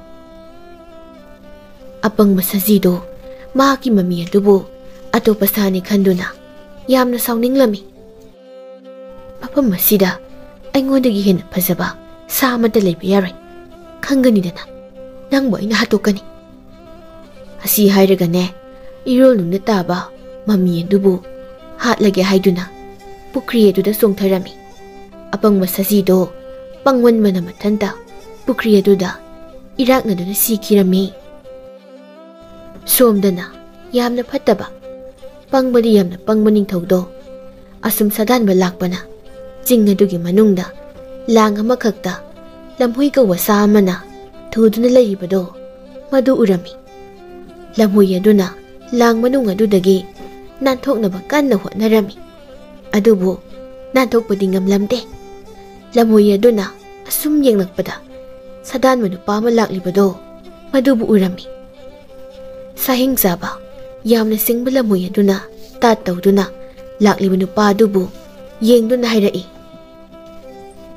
ꯑꯄꯪꯕ ꯁꯖꯤꯗꯣ ꯃꯍꯥꯛꯀꯤ ꯃꯃꯤ ꯑꯗꯨꯕꯨ ꯑꯇꯣꯞꯄ ꯁꯥꯅꯤ ꯈꯟꯗꯨꯅ ꯌꯥꯝꯅ ꯁꯥꯎꯅꯤꯡꯂꯝꯃꯤ꯫ "ꯃꯐꯝ ꯑꯁꯤꯗ ꯑꯩꯉꯣꯟꯗꯒꯤ ꯍꯦꯟꯅ ꯐꯖꯕ ꯁꯥ ꯑꯃꯠꯇ ꯂꯩꯕ ꯌꯥꯔꯣꯏ꯫ ꯈꯪꯒꯅꯤꯗꯅ, ꯅꯪꯕꯨ ꯑꯩꯅ ꯍꯥꯠꯇꯣꯛꯀꯅꯤ"꯫ ꯑꯁꯤ ꯍꯥꯏꯔꯒꯅꯦ, ꯏꯔꯣꯜ ꯅꯨꯡꯗ ꯇꯥꯕ ꯃꯃꯤ ꯑꯗꯨꯕꯨ ꯍꯥꯠꯂꯒꯦ ꯍꯥꯏꯗꯨꯅ ꯄꯨꯈ꯭ꯔꯤ ꯑꯗꯨꯗ ꯆꯣꯡꯊꯔꯝꯃꯤ꯫ ꯑꯄꯪꯕ ꯁꯖꯤꯗꯣ ꯄꯪꯃꯟꯕꯅ ꯃꯊꯟꯇ ꯄꯨꯈ꯭ꯔꯤ ꯑꯗꯨꯗ ꯏꯔꯥꯛꯅꯗꯨꯅ ꯁꯤꯈꯤꯔꯝꯃꯤ꯫ ꯁꯣꯝꯗꯅ ꯌꯥꯝꯅ ꯐꯠꯇꯕ, ꯄꯪꯕꯗꯤ ꯌꯥꯝꯅ ꯄꯪꯕ ꯅꯤꯡꯊꯧꯗꯣ ꯑꯁꯨꯝ ꯁꯥꯗꯥꯟꯕ ꯂꯥꯛꯄꯅ ꯆꯤꯡ ꯑꯗꯨꯒꯤ ꯃꯅꯨꯡꯗ ꯂꯥꯡ ꯑꯃꯈꯛꯇ ꯂꯝꯍꯨꯏ ꯀꯧꯕ ꯁꯥ ꯑꯃꯅ ꯊꯨꯗꯨꯅ ꯂꯩꯔꯤꯕꯗꯣ ꯃꯗꯨ ꯎꯔꯝꯃꯤ꯫ ꯂꯝꯍꯨꯏ ꯑꯗꯨꯅ ꯂꯥꯡ ꯃꯅꯨꯡ ꯑꯗꯨꯗꯒꯤ ꯅꯥꯟꯊꯣꯛꯅꯕ ꯀꯟꯅ ꯍꯣꯠꯅꯔꯝꯃꯤ꯫ ꯑꯗꯨꯕꯨ ꯅꯥꯟꯊꯣꯛꯄꯗꯤ ꯉꯝꯂꯝꯗꯦ꯫ ꯂꯝꯍꯨꯏ ꯑꯗꯨꯅ ꯑꯁꯨꯝ ꯌꯦꯡꯂꯛꯄꯗ ꯁꯥꯗꯥꯟꯕ ꯅꯨꯄꯥ ꯑꯃ ꯂꯥꯛꯂꯤꯕꯗꯣ ꯃꯗꯨꯕꯨ ꯎꯔꯝꯃꯤ꯫ ꯁꯥꯍꯤꯡ ꯆꯥꯕ ꯌꯥꯝꯅ ꯁꯤꯡꯕ ꯂꯝꯍꯨꯏ ꯑꯗꯨꯅ ꯇꯥꯠ ꯇꯧꯗꯨꯅ ꯂꯥꯛꯂꯤꯕ ꯅꯨꯄꯥ ꯑꯗꯨꯕꯨ ꯌꯦꯡꯗꯨꯅ ꯍꯥꯏꯔꯛꯏ,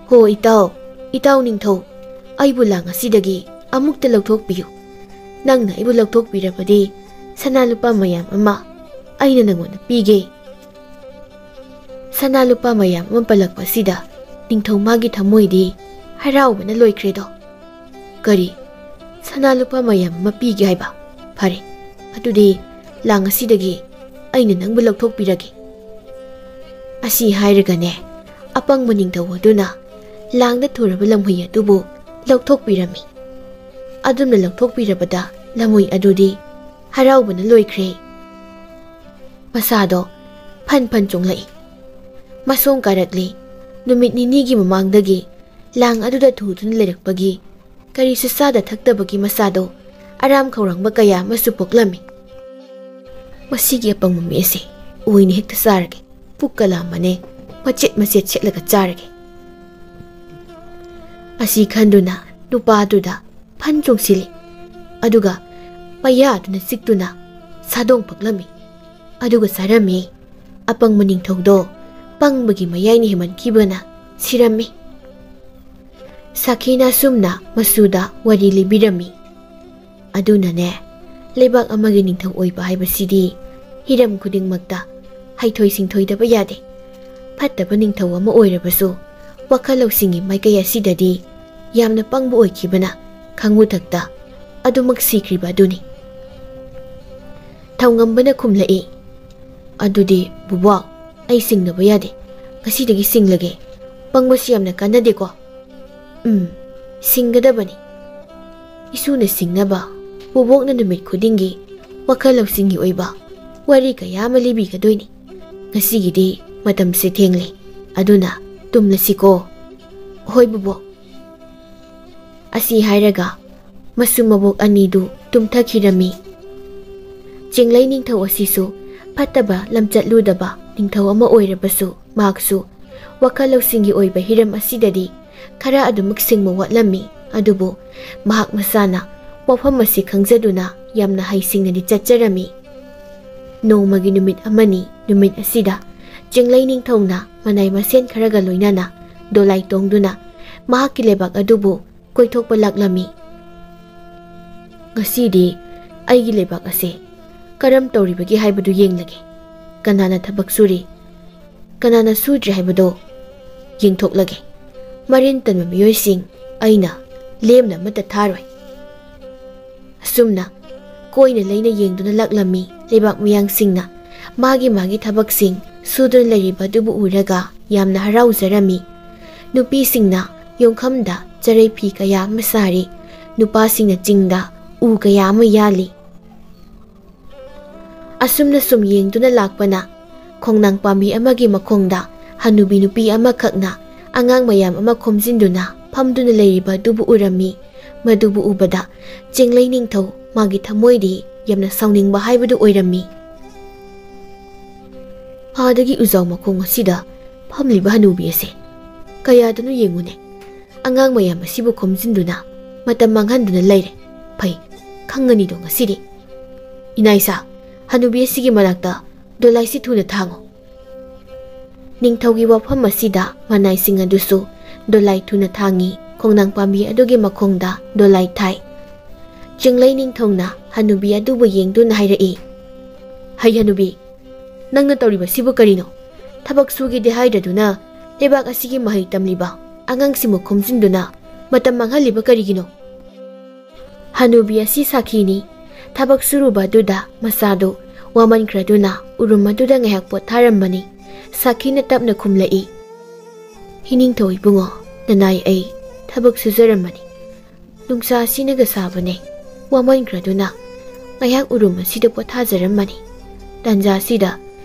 "ꯍꯣ ꯏꯇꯥꯎ, ꯏꯇꯥꯎ ꯅꯤꯡꯊꯧ, ꯑꯩꯕꯨ ꯂꯥꯡ ꯑꯁꯤꯗꯒꯤ ꯑꯃꯨꯛꯇ ꯂꯧꯊꯣꯛꯄꯤꯌꯨ꯫ ꯅꯪꯅ ꯑꯩꯕꯨ ꯂꯧꯊꯣꯛꯄꯤꯔꯕꯗꯤ ꯁꯅꯥ ꯂꯨꯄꯥ ꯃꯌꯥꯝ ꯑꯃ ꯑꯩꯅ ꯅꯪꯉꯣꯟꯗ ꯄꯤꯒꯦ꯫" ꯁꯅꯥ ꯂꯨꯄꯥ ꯃꯌꯥꯝ ꯑꯃ ꯄꯜꯂꯛꯄꯁꯤꯗ ꯅꯤꯡꯊꯧ ꯃꯥꯒꯤ ꯊꯃꯣꯏꯗꯤ ꯍꯔꯥꯎꯕꯅ ꯂꯣꯏꯈ꯭ꯔꯦꯗꯣ꯫ "ꯀꯔꯤ? ꯁꯅꯥ ꯂꯨꯄꯥ ꯃꯌꯥꯝ ꯑꯃ ꯄꯤꯒꯦ ꯍꯥꯏꯕ? ꯐꯔꯦ, ꯑꯗꯨꯗꯤ ꯂꯥꯡ ꯑꯁꯤꯗꯒꯤ ꯑꯩꯅ ꯅꯪꯕꯨ ꯂꯧꯊꯣꯛꯄꯤꯔꯒꯦ꯫" ꯑꯁꯤ ꯍꯥꯏꯔꯒꯅꯦ, ꯑꯄꯪꯕ ꯅꯤꯡꯊꯧ ꯑꯗꯨꯅ ꯂꯥꯡꯗ ꯊꯨꯔꯕ ꯂꯝꯍꯨꯏ ꯑꯗꯨꯕꯨ ꯂꯧꯊꯣꯛꯄꯤꯔꯝꯃꯤ꯫ ꯑꯗꯨꯝꯅ ꯂꯧꯊꯣꯛꯄꯤꯔꯕꯗ ꯂꯝꯍꯨꯏ ꯑꯗꯨꯗꯤ ꯍꯔꯥꯎꯕꯅ ꯂꯣꯏꯈ꯭ꯔꯦ꯫ ꯃꯁꯥꯗꯣ ꯐꯟ ꯐꯟ ꯆꯣꯡꯂꯛꯏ꯫ ꯃꯁꯣꯡ ꯀꯥꯔꯛꯂꯤ꯫ ꯅꯨꯃꯤꯠ ꯅꯤꯅꯤꯒꯤ ꯃꯃꯥꯡꯗꯒꯤ ꯂꯥꯡ ꯑꯗꯨꯗ ꯊꯨꯗꯨꯅ ꯂꯩꯔꯛꯄꯒꯤ ꯀꯔꯤꯁꯨ ꯆꯥꯗ ꯊꯛꯇꯕꯒꯤ ꯃꯁꯥꯗꯣ ꯑꯔꯥꯝ ꯈꯧꯔꯥꯡꯕ ꯀꯌꯥ ꯑꯃꯁꯨ ꯄꯣꯛꯂꯝꯃꯤ꯫ "ꯃꯁꯤꯒꯤ ꯑꯄꯪꯕ ꯃꯤ ꯑꯁꯤ ꯑꯣꯏꯅ ꯍꯦꯛꯇ ꯆꯥꯔꯒꯦ꯫ ꯄꯨꯛꯀ ꯂꯥꯝꯕꯅꯦ, ꯃꯆꯦꯠ ꯃꯆꯦꯠ ꯁꯦꯠꯂꯒ ꯆꯥꯔꯒꯦ꯫" ꯑꯁꯤ ꯈꯟꯗꯨꯅ ꯅꯨꯄꯥꯗꯨꯗ ꯐꯟ ꯆꯣꯡꯁꯤꯜꯂꯤ꯫ ꯑꯗꯨꯒ ꯄꯩꯌꯥꯗꯨꯅ ꯆꯤꯛꯇꯨꯅ ꯁꯥꯗꯣꯡ ꯄꯛꯂꯝꯃꯤ꯫ ꯑꯗꯨꯒ ꯆꯥꯔꯝꯃꯤ꯫ ꯑꯄꯪꯕ ꯅꯤꯡꯊꯧꯗꯣ ꯄꯪꯕꯒꯤ ꯃꯌꯥꯏꯅ ꯍꯦꯟꯃꯟꯈꯤꯕꯅ ꯁꯤꯔꯝꯃꯤ꯫ ꯁꯥꯈꯤꯅ ꯑꯁꯨꯝꯅ ꯃꯆꯨꯗ ꯋꯥꯔꯤ ꯂꯤꯕꯤꯔꯝꯃꯤ꯫ ꯑꯗꯨꯅꯅꯦ, ꯂꯩꯕꯥꯛ ꯑꯃꯒꯤ ꯅꯤꯡꯊꯧ ꯑꯣꯏꯕ ꯍꯥꯏꯕꯁꯤꯗꯤ ꯍꯤꯔꯝ ꯈꯨꯗꯤꯡꯃꯛꯇ ꯍꯩꯊꯣꯏ ꯁꯤꯡꯊꯣꯏꯗꯕ ꯌꯥꯗꯦ꯫ ꯐꯠꯇꯕ ꯅꯤꯡꯊꯧ ꯑꯃ ꯑꯣꯏꯔꯕꯁꯨ ꯋꯥꯈꯜ ꯂꯧꯁꯤꯡꯒꯤ ꯃꯥꯏꯀꯩ ꯑꯁꯤꯗꯗꯤ ꯌꯥꯝꯅ ꯄꯪꯕ ꯑꯣꯏꯈꯤꯕꯅ ꯈꯪꯉꯨꯊꯛꯇ ꯑꯗꯨꯃꯛ ꯁꯤꯈ꯭ꯔꯤꯕ ꯑꯗꯨꯅꯤ꯫ ꯊꯧꯉꯝꯕꯅ ꯈꯨꯝꯂꯛꯏ, "ꯑꯗꯨꯗꯤ ꯕꯨꯕꯣꯛ, ꯑꯩ ꯁꯤꯡꯗꯕ ꯌꯥꯗꯦ꯫ ꯉꯁꯤꯗꯒꯤ ꯁꯤꯡꯂꯒꯦ꯫ ꯄꯪꯕꯁꯤ ꯌꯥꯝꯅ ꯀꯥꯟꯅꯗꯦꯀꯣ꯫" "ꯎꯝ, ꯁꯤꯡꯒꯗꯕꯅꯤ꯫ ꯏꯁꯨꯅ ꯁꯤꯡꯅꯕ ꯕꯨꯕꯣꯛꯅ ꯅꯨꯃꯤꯠ ꯈꯨꯗꯤꯡꯒꯤ ꯋꯥꯈꯜ ꯂꯧꯁꯤꯡꯒꯤ ꯑꯣꯏꯕ ꯋꯥꯔꯤ ꯀꯌꯥ ꯑꯃ ꯂꯤꯕꯤꯒꯗꯣꯏꯅꯤ꯫ ꯉꯁꯤꯒꯤꯗꯤ ꯃꯇꯝꯁꯦ ꯊꯦꯡꯂꯦ꯫ ꯑꯗꯨꯅ ꯇꯨꯝꯂꯁꯤꯀꯣ꯫" "ꯍꯣꯏ ꯕꯨꯕꯣꯛ꯫" ꯑꯁꯤ ꯍꯥꯏꯔꯒ ꯃꯁꯨ ꯃꯕꯣꯛ ꯑꯅꯤꯗꯨ ꯇꯨꯝꯊꯈꯤꯔꯝꯃꯤ꯫ ꯆꯤꯡꯂꯩ ꯅꯤꯡꯊꯧ ꯑꯁꯤꯁꯨ ꯐꯠꯇꯕ ꯂꯝꯆꯠꯂꯨꯗꯕ ꯅꯤꯡꯊꯧ ꯑꯃ ꯑꯣꯏꯔꯕꯁꯨ, ꯃꯍꯥꯛꯁꯨ ꯋꯥꯈꯜ ꯂꯧꯁꯤꯡꯒꯤ ꯑꯣꯏꯕ ꯍꯤꯔꯝ ꯑꯁꯤꯗꯗꯤ ꯈꯔ ꯑꯗꯨꯃꯛ ꯁꯤꯡꯕ ꯋꯥꯠꯂꯝꯃꯤ꯫ ꯑꯗꯨꯕꯨ ꯃꯍꯥꯛ ꯃꯁꯥꯅ ꯋꯥꯐꯝ ꯑꯁꯤ ꯈꯪꯖꯗꯨꯅ ꯌꯥꯝꯅ ꯍꯩꯁꯤꯡꯅꯗꯤ ꯆꯠꯆꯔꯝꯃꯤ꯫ ꯅꯣꯡꯃꯒꯤ ꯅꯨꯃꯤꯠ ꯑꯃꯅꯤ꯫ ꯅꯨꯃꯤꯠ ꯑꯁꯤꯗ ꯆꯤꯡꯂꯩ ꯅꯤꯡꯊꯧꯅ ꯃꯅꯥꯏ ꯃꯁꯦꯟ ꯈꯔꯒ ꯂꯣꯏꯅꯅ ꯗꯣꯂꯥꯏ ꯇꯣꯡꯗꯨꯅ ꯃꯍꯥꯛꯀꯤ ꯂꯩꯕꯥꯛ ꯑꯗꯨꯕꯨ ꯀꯣꯏꯊꯣꯛꯄ ꯂꯥꯛꯂꯝꯃꯤ꯫ "ꯉꯁꯤꯗꯤ ꯑꯩꯒꯤ ꯂꯩꯕꯥꯛ ꯑꯁꯦ ꯀꯔꯝ ꯇꯧꯔꯤꯕꯒꯦ ꯍꯥꯏꯕꯗꯨ ꯌꯦꯡꯂꯒꯦ꯫ ꯀꯅꯥꯅ ꯊꯕꯛ ꯁꯨꯔꯤ, ꯀꯅꯥꯅ ꯁꯨꯗ꯭ꯔꯤ ꯍꯥꯏꯕꯗꯣ ꯌꯦꯡꯊꯣꯛꯂꯒꯦ꯫ ꯃꯔꯤꯟ ꯇꯟꯕ ꯃꯤꯑꯣꯏꯁꯤꯡ ꯑꯩꯅ ꯂꯦꯝꯅ ꯑꯃꯠꯇ ꯊꯥꯔꯣꯏ"꯫ ꯑꯁꯨꯝꯅ ꯀꯣꯏꯅ ꯂꯩꯅ ꯌꯦꯡꯗꯨꯅ ꯂꯥꯛꯂꯝꯃꯤ꯫ ꯂꯩꯕꯥꯛ ꯃꯤꯌꯥꯝꯁꯤꯡꯅ ꯃꯥꯒꯤ ꯃꯥꯒꯤ ꯊꯕꯛꯁꯤꯡ ꯁꯨꯗꯨꯅ ꯂꯩꯔꯤꯕ ꯑꯗꯨꯕꯨ ꯎꯔꯒ ꯌꯥꯝꯅ ꯍꯔꯥꯎꯖꯔꯝꯃꯤ꯫ ꯅꯨꯄꯤꯁꯤꯡꯅ ꯌꯣꯡꯈꯝꯗ ꯆꯔꯩ ꯐꯤ ꯀꯌꯥ ꯑꯃ ꯁꯥꯔꯤ꯫ ꯅꯨꯄꯥꯁꯤꯡꯅ ꯆꯤꯡꯗ ꯎ ꯀꯌꯥ ꯑꯃ ꯌꯥꯜꯂꯤ꯫ ꯑꯁꯨꯝꯅ ꯁꯨꯝ ꯌꯦꯡꯗꯨꯅ ꯂꯥꯛꯄꯅ ꯈꯣꯡꯅꯥꯡ ꯄꯥꯝꯕꯤ ꯑꯃꯒꯤ ꯃꯈꯣꯡꯗ ꯍꯅꯨꯕꯤ ꯅꯨꯄꯤ ꯑꯃꯈꯛꯅ ꯑꯉꯥꯡ ꯃꯌꯥꯝ ꯑꯃ ꯈꯣꯝꯖꯤꯟꯗꯨꯅ ꯐꯝꯗꯨꯅ ꯂꯩꯔꯤꯕ ꯑꯗꯨꯕꯨ ꯎꯔꯝꯃꯤ꯫ ꯃꯗꯨꯕꯨ ꯎꯕꯗ ꯆꯤꯡꯂꯩ ꯅꯤꯡꯊꯧ ꯃꯥꯒꯤ ꯊꯃꯣꯏꯗꯤ ꯌꯥꯝꯅ ꯁꯥꯎꯅꯤꯡꯕ ꯍꯥꯏꯕꯗꯨ ꯑꯣꯏꯔꯝꯃꯤ꯫ "ꯑꯥꯗꯒꯤ ꯎꯖꯥꯎ ꯃꯈꯣꯡ ꯑꯁꯤꯗ ꯐꯝꯂꯤꯕ ꯍꯅꯨꯕꯤ ꯑꯁꯦ ꯀꯌꯥꯗꯅꯣ ꯌꯦꯡꯉꯨꯅꯦ꯫ ꯑꯉꯥꯡ ꯃꯌꯥꯝ ꯑꯁꯤꯕꯨ ꯈꯣꯝꯖꯤꯟꯗꯨꯅ ꯃꯇꯝ ꯃꯥꯡꯍꯟꯗꯨꯅ ꯂꯩꯔꯦ꯫ ꯐꯩ, ꯈꯪꯉꯅꯤꯗꯣ ꯉꯁꯤꯗꯤ꯫ ꯏꯅꯥꯏꯁꯥ, ꯍꯅꯨꯕꯤ ꯑꯁꯤꯒꯤ ꯃꯅꯥꯛꯇ ꯗꯣꯂꯥꯏꯁꯤ ꯊꯨꯅ ꯊꯥꯡꯉꯨ"꯫ ꯅꯤꯡꯊꯧꯒꯤ ꯋꯥꯐꯝ ꯑꯁꯤꯗ ꯃꯅꯥꯏꯁꯤꯡ ꯑꯗꯨꯁꯨ ꯗꯣꯂꯥꯏ ꯊꯨꯅ ꯊꯥꯡꯉꯤ꯫ ꯈꯣꯡꯅꯥꯡ ꯄꯥꯝꯕꯤ ꯑꯗꯨꯒꯤ ꯃꯈꯣꯡꯗ ꯗꯣꯂꯥꯏ ꯊꯥꯏ꯫ ꯆꯤꯡꯂꯩ ꯅꯤꯡꯊꯧꯅ ꯍꯅꯨꯕꯤ ꯑꯗꯨꯕꯨ ꯌꯦꯡꯗꯨꯅ ꯍꯥꯏꯔꯛꯏ, "ꯍꯩ ꯍꯅꯨꯕꯤ, ꯅꯪꯅ ꯇꯧꯔꯤꯕꯁꯤꯕꯨ ꯀꯔꯤꯅꯣ? ꯊꯕꯛ ꯁꯨꯒꯦꯗꯤ ꯍꯥꯏꯗ꯭ꯔꯗꯨꯅ ꯂꯩꯕꯥꯛ ꯑꯁꯤꯒꯤ ꯃꯍꯩ ꯇꯝꯂꯤꯕ ꯑꯉꯥꯡꯁꯤꯡꯕꯨ ꯈꯣꯝꯖꯤꯟꯗꯨꯅ ꯃꯇꯝ ꯃꯥꯡꯍꯜꯂꯤꯕ ꯀꯔꯤꯒꯤꯅꯣ?" ꯍꯅꯨꯕꯤ ꯑꯁꯤ ꯁꯥꯈꯤꯅꯤ꯫ ꯊꯕꯛ ꯁꯨꯔꯨꯕ ꯑꯗꯨꯗ ꯃꯁꯥꯗꯨ ꯋꯥꯃꯟꯈ꯭ꯔꯗꯨꯅ ꯎꯔꯨꯝ ꯑꯗꯨꯗ ꯉꯥꯏꯍꯥꯛ ꯄꯣꯊꯥꯔꯝꯕꯅꯤ꯫ ꯁꯥꯈꯤꯅ ꯇꯞꯅ ꯈꯨꯝꯂꯛꯏ, "ꯏꯅꯤꯡꯊꯧ ꯏꯕꯨꯡꯉꯣ, ꯅꯅꯥꯏ ꯑꯩ ꯊꯕꯛ ꯁꯨꯖꯔꯝꯕꯅꯤ꯫ ꯅꯨꯡꯁꯥ ꯑꯁꯤꯅꯒ ꯁꯥꯕꯅꯦ꯫ ꯋꯥꯃꯟꯈ꯭ꯔꯗꯨꯅ ꯉꯥꯏꯍꯥꯛ ꯎꯔꯨꯝ ꯑꯁꯤꯗ ꯄꯣꯊꯥꯖꯔꯝꯕꯅꯤ꯫ ꯇꯥꯟꯖꯥ ꯑꯁꯤꯗ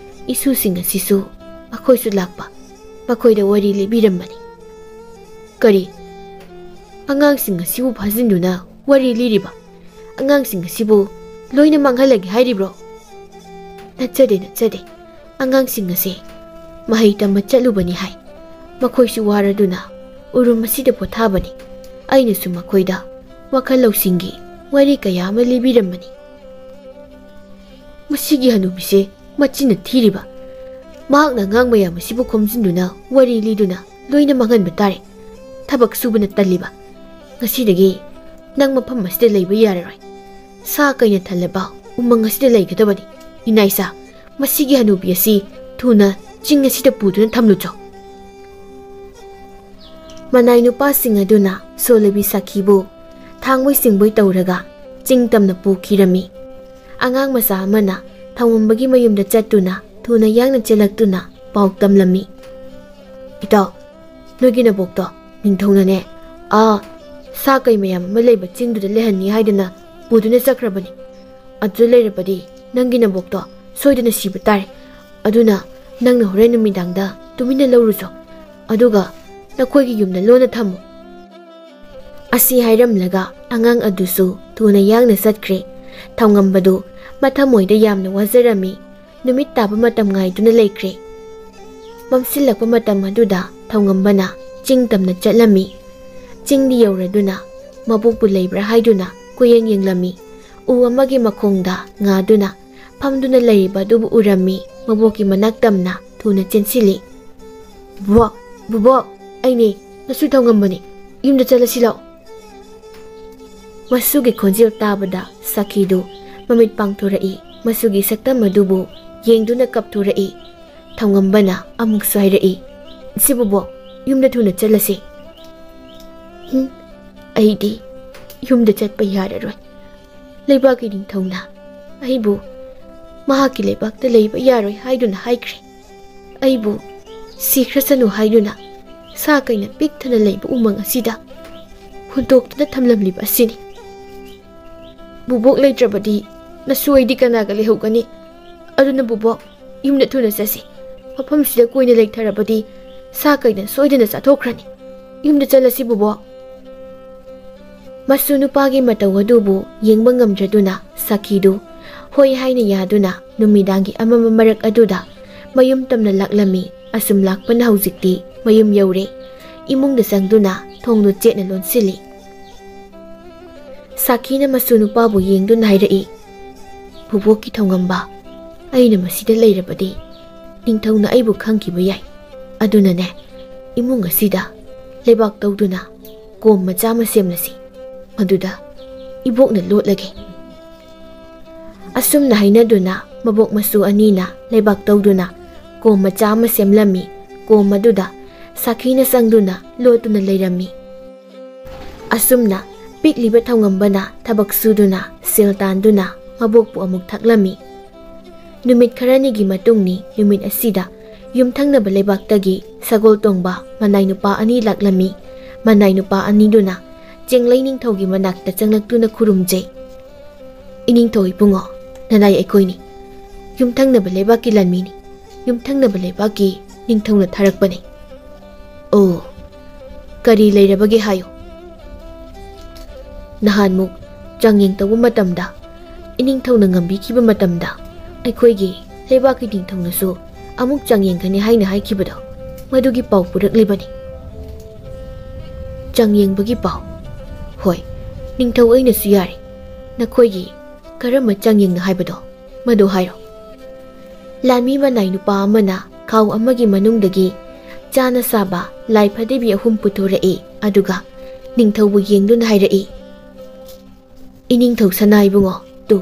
ꯏꯁꯨꯁꯤꯡ ꯑꯁꯤꯁꯨ ꯃꯈꯣꯏꯁꯨ ꯂꯥꯛꯄ, ꯃꯈꯣꯏꯗ ꯋꯥꯔꯤ ꯂꯤꯕꯤꯔꯝꯕꯅꯤ"꯫ "ꯀꯔꯤ? ꯑꯉꯥꯡꯁꯤꯡ ꯑꯁꯤꯕꯨ ꯐꯥꯖꯤꯟꯗꯨꯅ ꯋꯥꯔꯤ ꯂꯤꯔꯤꯕ? ꯑꯉꯥꯡꯁꯤꯡ ꯑꯁꯤꯕꯨ ꯂꯣꯏꯅ ꯃꯥꯡꯍꯜꯂꯒꯦ ꯍꯥꯏꯔꯤꯕ꯭ꯔꯣ? ꯅꯠꯆꯗꯦ, ꯅꯠꯆꯗꯦ꯫ ꯑꯉꯥꯡꯁꯤꯡ ꯑꯁꯦ ꯃꯍꯩ ꯇꯝꯕ ꯆꯠꯂꯨꯕꯅꯤ ꯍꯥꯏ꯫ ꯃꯈꯣꯏꯁꯨ ꯋꯥꯔꯗꯨꯅ ꯎꯔꯨꯝ ꯑꯁꯤꯗ ꯄꯣꯊꯥꯕꯅꯤ꯫ ꯑꯩꯅꯁꯨ ꯃꯈꯣꯏꯗ ꯋꯥꯈꯜ ꯂꯧꯁꯤꯡꯒꯤ ꯋꯥꯔꯤ ꯀꯌꯥ ꯑꯃ ꯂꯤꯕꯤꯔꯝꯕꯅꯤ꯫ ꯃꯁꯤꯒꯤ ꯍꯅꯨꯕꯤꯁꯦ ꯃꯆꯤꯟꯅ ꯊꯤꯔꯤꯕ꯫ ꯃꯍꯥꯛꯅ ꯑꯉꯥꯡ ꯃꯌꯥꯝ ꯑꯁꯤꯕꯨ ꯈꯣꯝꯖꯤꯟꯗꯨꯅ ꯋꯥꯔꯤ ꯂꯤꯗꯨꯅ ꯂꯣꯏꯅ ꯃꯥꯡꯍꯟꯕ ꯇꯥꯔꯦ꯫ ꯊꯕꯛ ꯁꯨꯕꯅ ꯇꯜꯂꯤꯕ꯫ ꯉꯁꯤꯗꯒꯤ ꯅꯪ ꯃꯐꯝ ꯑꯁꯤꯗ ꯂꯩꯕ ꯌꯥꯔꯔꯣꯏ꯫ ꯁꯥ ꯀꯩꯅ ꯊꯜꯂꯕ ꯎꯃꯪ ꯑꯁꯤꯗ ꯂꯩꯒꯗꯕꯅꯤ꯫ ꯏꯅꯥꯏꯁꯥ, ꯃꯁꯤꯒꯤ ꯍꯅꯨꯕꯤ ꯑꯁꯤ ꯊꯨꯅ ꯆꯤꯡ ꯑꯁꯤꯗ ꯄꯨꯗꯨꯅ ꯊꯝꯂꯨꯆꯣ꯫ ꯃꯅꯥꯏ ꯅꯨꯄꯥꯁꯤꯡ ꯑꯗꯨꯅ ꯁꯣꯂꯕꯤ ꯁꯥꯈꯤꯕꯨ ꯊꯥꯡꯕꯣꯏ ꯁꯤꯡꯕꯣꯏ ꯇꯧꯔꯒ ꯆꯤꯡ ꯇꯝꯅ ꯄꯨꯈꯤꯔꯝꯃꯤ꯫ ꯑꯉꯥꯡ ꯃꯆꯥ ꯑꯃꯅ ꯊꯧꯉꯝꯕꯒꯤ ꯃꯌꯨꯝꯗ ꯆꯠꯇꯨꯅ ꯊꯨꯅ ꯌꯥꯡꯅ ꯆꯦꯜꯂꯛꯇꯨꯅ ꯄꯥꯎ ꯇꯝꯂꯝꯃꯤ꯫ "ꯏꯇꯥꯎ, ꯅꯣꯏꯒꯤ ꯅꯕꯣꯛꯇꯣ ꯅꯤꯡꯊꯧꯅꯅꯦ, ꯑꯥ, ꯁꯥ ꯀꯩ ꯃꯌꯥꯝ ꯑꯃ ꯂꯩꯕ ꯆꯤꯡꯗꯨꯗ ꯂꯩꯍꯟꯅꯤ ꯍꯥꯏꯗꯅ ꯄꯨꯗꯨꯅ ꯆꯠꯈ꯭ꯔꯕꯅꯤ꯫ ꯑꯗꯨꯗ ꯂꯩꯔꯕꯗꯤ ꯅꯪꯒꯤ ꯅꯕꯣꯛꯇꯣ ꯁꯣꯏꯗꯅ ꯁꯤꯕ ꯇꯥꯔꯦ꯫ ꯑꯗꯨꯅ ꯅꯪꯅ ꯍꯣꯔꯦꯟ ꯅꯨꯃꯤꯗꯥꯡꯗ ꯇꯨꯃꯤꯟꯅ ꯂꯧꯔꯨꯆꯣ꯫ ꯑꯗꯨꯒ ꯅꯈꯣꯏꯒꯤ ꯌꯨꯝꯗ ꯂꯣꯟꯅ ꯊꯝꯃꯨ"꯫ ꯑꯁꯤ ꯍꯥꯏꯔꯝꯂꯒ ꯑꯉꯥꯡ ꯑꯗꯨꯁꯨ ꯊꯨꯅ ꯌꯥꯡꯅ ꯆꯠꯈ꯭ꯔꯦ꯫ ꯊꯧꯉꯝꯕꯗꯨ ꯃꯊꯃꯣꯏꯗ ꯌꯥꯝꯅ ꯋꯥꯖꯔꯝꯃꯤ꯫ ꯅꯨꯃꯤꯠ ꯇꯥꯕ ꯃꯇꯝ ꯉꯥꯏꯗꯨꯅ ꯂꯩꯈ꯭ꯔꯦ꯫ ꯃꯝꯁꯤꯜꯂꯛꯄ ꯃꯇꯝ ꯑꯗꯨꯗ ꯊꯧꯉꯝꯕꯅ ꯆꯤꯡ ꯇꯝꯅ ꯆꯠꯂꯝꯃꯤ꯫ ꯆꯤꯡꯗꯤ ꯌꯧꯔꯗꯨꯅ ꯃꯕꯣꯛꯄꯨ ꯂꯩꯕ꯭ꯔꯥ ꯍꯥꯏꯗꯨꯅ ꯀꯣꯏꯌꯦꯡ ꯌꯦꯡꯂꯝꯃꯤ꯫ ꯎ ꯑꯃꯒꯤ ꯃꯈꯣꯡꯗ ꯉꯥꯗꯨꯅ ꯐꯝꯗꯨꯅ ꯂꯩꯔꯤꯕ ꯑꯗꯨꯕꯨ ꯎꯔꯝꯃꯤ꯫ ꯃꯕꯣꯛꯀꯤ ꯃꯅꯥꯛ ꯇꯝꯅ ꯊꯨꯅ ꯆꯦꯟꯁꯤꯜꯂꯤ꯫ "ꯕꯨꯕꯣꯛ, ꯕꯨꯕꯣꯛ, ꯑꯩꯅꯦ, ꯅꯁꯨ ꯊꯧꯉꯝꯕꯅꯦ꯫ ꯌꯨꯝꯗ ꯆꯠꯂꯁꯤ ꯂꯥꯛꯑꯣ"꯫ ꯃꯁꯨꯒꯤ ꯈꯣꯟꯖꯦꯜ ꯇꯥꯕꯗ ꯁꯈꯤꯗꯨ ꯃꯃꯤꯠ ꯄꯥꯡꯊꯣꯔꯛꯏ꯫ ꯃꯁꯨꯒꯤ ꯁꯛꯇꯝ ꯑꯗꯨꯕꯨ ꯌꯦꯡꯗꯨꯅ ꯀꯞꯊꯣꯔꯛꯏ꯫ ꯊꯧꯉꯝꯕꯅ ꯑꯃꯨꯛꯁꯨ ꯍꯥꯏꯔꯛꯏ, "ꯁꯤ ꯕꯨꯕꯣꯛ, ꯌꯨꯝꯗ ꯊꯨꯅ ꯆꯠꯂꯁꯤ"꯫ "ꯍꯨꯝ, ꯑꯩꯗꯤ ꯌꯨꯝꯗ ꯆꯠꯄ ꯌꯥꯔꯔꯣꯏ꯫ ꯂꯩꯕꯥꯛꯀꯤ ꯅꯤꯡꯊꯧꯅ ꯑꯩꯕꯨ ꯃꯍꯥꯛꯀꯤ ꯂꯩꯕꯥꯛꯇ ꯂꯩꯕ ꯌꯥꯔꯣꯏ ꯍꯥꯏꯗꯨꯅ ꯍꯥꯏꯈ꯭ꯔꯦ꯫ ꯑꯩꯕꯨ ꯁꯤꯈ꯭ꯔꯁꯅꯨ ꯍꯥꯏꯗꯨꯅ ꯁꯥ ꯀꯩꯅ ꯄꯤꯛ ꯊꯟꯅ ꯂꯩꯕ ꯎꯃꯪ ꯑꯁꯤꯗ ꯍꯨꯟꯗꯣꯛꯇꯨꯅ ꯊꯝꯂꯝꯂꯤꯕ ꯑꯁꯤꯅꯤ꯫ ꯕꯨꯕꯣꯛ ꯂꯩꯇ꯭ꯔꯕꯗꯤ ꯅꯁꯨ ꯑꯩꯗꯤ ꯀꯅꯥꯒ ꯂꯩꯍꯧꯒꯅꯤ? ꯑꯗꯨꯅ ꯕꯨꯕꯣꯛ, ꯌꯨꯝꯗ ꯊꯨꯅ ꯆꯠꯁꯤ꯫ ꯃꯐꯝꯁꯤꯗ ꯀꯨꯏꯅ ꯂꯩꯊꯔꯕꯗꯤ ꯁꯥ ꯀꯩꯅ ꯁꯣꯏꯗꯅ ꯆꯥꯊꯣꯛꯈ꯭ꯔꯅꯤ꯫ ꯌꯨꯝꯗ ꯆꯠꯂꯁꯤ ꯕꯨꯕꯣꯛ"꯫ ꯃꯁꯨ ꯅꯨꯄꯥꯒꯤ ꯃꯇꯧ ꯑꯗꯨꯕꯨ ꯌꯦꯡꯕ ꯉꯝꯗ꯭ꯔꯗꯨꯅ ꯁꯥꯈꯤꯗꯨ ꯍꯣꯏ ꯍꯥꯏꯅ ꯌꯥꯗꯨꯅ ꯅꯨꯃꯤꯗꯥꯡꯒꯤ ꯑꯃꯝꯕ ꯃꯔꯛ ꯑꯗꯨꯗ ꯃꯌꯨꯝ ꯇꯝꯅ ꯂꯥꯛꯂꯝꯃꯤ꯫ ꯑꯁꯨꯝ ꯂꯥꯛꯄꯅ ꯍꯧꯖꯤꯛꯇꯤ ꯃꯌꯨꯝ ꯌꯧꯔꯦ꯫ ꯏꯃꯨꯡꯗ ꯆꯪꯗꯨꯅ ꯊꯣꯡꯗꯨ ꯆꯦꯠꯅ ꯂꯣꯟꯁꯤꯜꯂꯤ꯫ ꯁꯥꯈꯤꯅ ꯃꯁꯨ ꯅꯨꯄꯥꯕꯨ ꯌꯦꯡꯗꯨꯅ ꯍꯥꯏꯔꯛꯏ, "ꯚꯨꯕꯣꯛꯀꯤ ꯊꯧꯉꯝꯕ, ꯑꯩꯅ ꯃꯁꯤꯗ ꯂꯩꯔꯕꯗꯤ ꯅꯤꯡꯊꯧꯅ ꯑꯩꯕꯨ ꯈꯪꯈꯤꯕ ꯌꯥꯏ꯫ ꯑꯗꯨꯅꯅꯦ, ꯏꯃꯨꯡ ꯑꯁꯤꯗ ꯂꯩꯕꯥꯛ ꯇꯧꯗꯨꯅ ꯀꯣꯝ ꯃꯆꯥ ꯑꯃ ꯁꯦꯝꯂꯁꯤ꯫ ꯃꯗꯨꯗ ꯏꯕꯣꯛꯅ ꯂꯣꯠꯂꯒꯦ"꯫ ꯑꯁꯨꯝꯅ ꯍꯥꯏꯅꯗꯨꯅ ꯃꯕꯣꯛ ꯃꯁꯨ ꯑꯅꯤꯅ ꯂꯩꯕꯥꯛ ꯇꯧꯗꯨꯅ ꯀꯣꯝ ꯃꯆꯥ ꯑꯃ ꯁꯦꯝꯂꯝꯃꯤ꯫ ꯀꯣꯝ ꯑꯗꯨꯗ ꯁꯥꯈꯤꯅ ꯆꯪꯗꯨꯅ ꯂꯣꯠꯇꯨꯅ ꯂꯩꯔꯝꯃꯤ꯫ ꯑꯁꯨꯝꯅ ꯄꯤꯛꯂꯤꯕ ꯊꯧꯉꯝꯕꯅ ꯊꯕꯛ ꯁꯨꯗꯨꯅ ꯁꯦꯜ ꯇꯥꯟꯗꯨꯅ ꯃꯕꯣꯛꯄꯨ ꯑꯃꯨꯛ ꯊꯛꯂꯝꯃꯤ꯫ ꯅꯨꯃꯤꯠ ꯈꯔꯅꯤꯒꯤ ꯃꯇꯨꯡꯅꯤ꯫ ꯅꯨꯃꯤꯠ ꯑꯁꯤꯗ ꯌꯨꯝꯊꯪꯅꯕ ꯂꯩꯕꯥꯛꯇꯒꯤ ꯁꯒꯣꯜ ꯇꯣꯡꯕ ꯃꯅꯥꯏ ꯅꯨꯄꯥ ꯑꯅꯤ ꯂꯥꯛꯂꯝꯃꯤ꯫ ꯃꯅꯥꯏ ꯅꯨꯄꯥ ꯑꯅꯤꯗꯨꯅ ꯆꯦꯡꯂꯩ ꯅꯤꯡꯊꯧꯒꯤ ꯃꯅꯥꯛꯇ ꯆꯪꯂꯛꯇꯨꯅ ꯈꯨꯔꯨꯝꯖꯩ꯫ "ꯏꯅꯤꯡꯊꯧ ꯏꯕꯨꯡꯉꯣ, ꯅꯅꯥꯏ ꯑꯩꯈꯣꯏꯅꯤ꯫ ꯌꯨꯝꯊꯪꯅꯕ ꯂꯩꯕꯥꯛꯀꯤ ꯂꯥꯟꯃꯤꯅꯤ꯫ ꯌꯨꯝꯊꯪꯅꯕ ꯂꯩꯕꯥꯛꯀꯤ ꯅꯤꯡꯊꯧꯅ ꯊꯥꯔꯛꯄꯅꯤ"꯫ "ꯑꯣ, ꯀꯔꯤ ꯂꯩꯔꯕꯒꯦ ꯍꯥꯏꯌꯨ"꯫ "ꯅꯍꯥꯟꯃꯨꯛ ꯆꯥꯡꯌꯦꯡ ꯇꯧꯕ ꯃꯇꯝꯗ ꯏꯅꯤꯡꯊꯧꯅ ꯉꯝꯕꯤꯈꯤꯕ ꯃꯇꯝꯗ ꯑꯩꯈꯣꯏꯒꯤ ꯂꯩꯕꯥꯛꯀꯤ ꯅꯤꯡꯊꯧꯅꯁꯨ ꯑꯃꯨꯛ ꯆꯥꯡꯌꯦꯡꯒꯅꯤ ꯍꯥꯏꯅ ꯍꯥꯏꯈꯤꯕꯗꯣ, ꯃꯗꯨꯒꯤ ꯄꯥꯎ ꯄꯨꯔꯛꯂꯤꯕꯅꯤ"꯫ "ꯆꯥꯡꯌꯦꯡꯕꯒꯤ ꯄꯥꯎ"? "ꯍꯣꯏ, ꯅꯤꯡꯊꯧ ꯑꯩꯅꯁꯨ ꯌꯥꯔꯦ꯫ ꯅꯈꯣꯏꯒꯤ ꯀꯔꯝꯕ ꯆꯥꯡꯌꯦꯡꯅꯣ ꯍꯥꯏꯕꯗꯣ, ꯃꯗꯨ ꯍꯥꯏꯔꯣ"꯫ ꯂꯥꯟꯃꯤ ꯃꯅꯥꯏ ꯅꯨꯄꯥ ꯑꯃꯅ ꯈꯥꯎ ꯑꯃꯒꯤ ꯃꯅꯨꯡꯗꯒꯤ ꯆꯥꯅ ꯁꯥꯕ ꯂꯥꯏ ꯐꯗꯤꯕꯤ ꯑꯍꯨꯝ ꯄꯨꯊꯣꯔꯛꯏ꯫ ꯑꯗꯨꯒ ꯅꯤꯡꯊꯧꯕꯨ ꯌꯦꯡꯗꯨꯅ ꯍꯥꯏꯔꯛꯏ, "ꯏꯅꯤꯡꯊꯧ ꯁꯅꯥ ꯏꯕꯨꯡꯉꯣ, ꯇꯨ,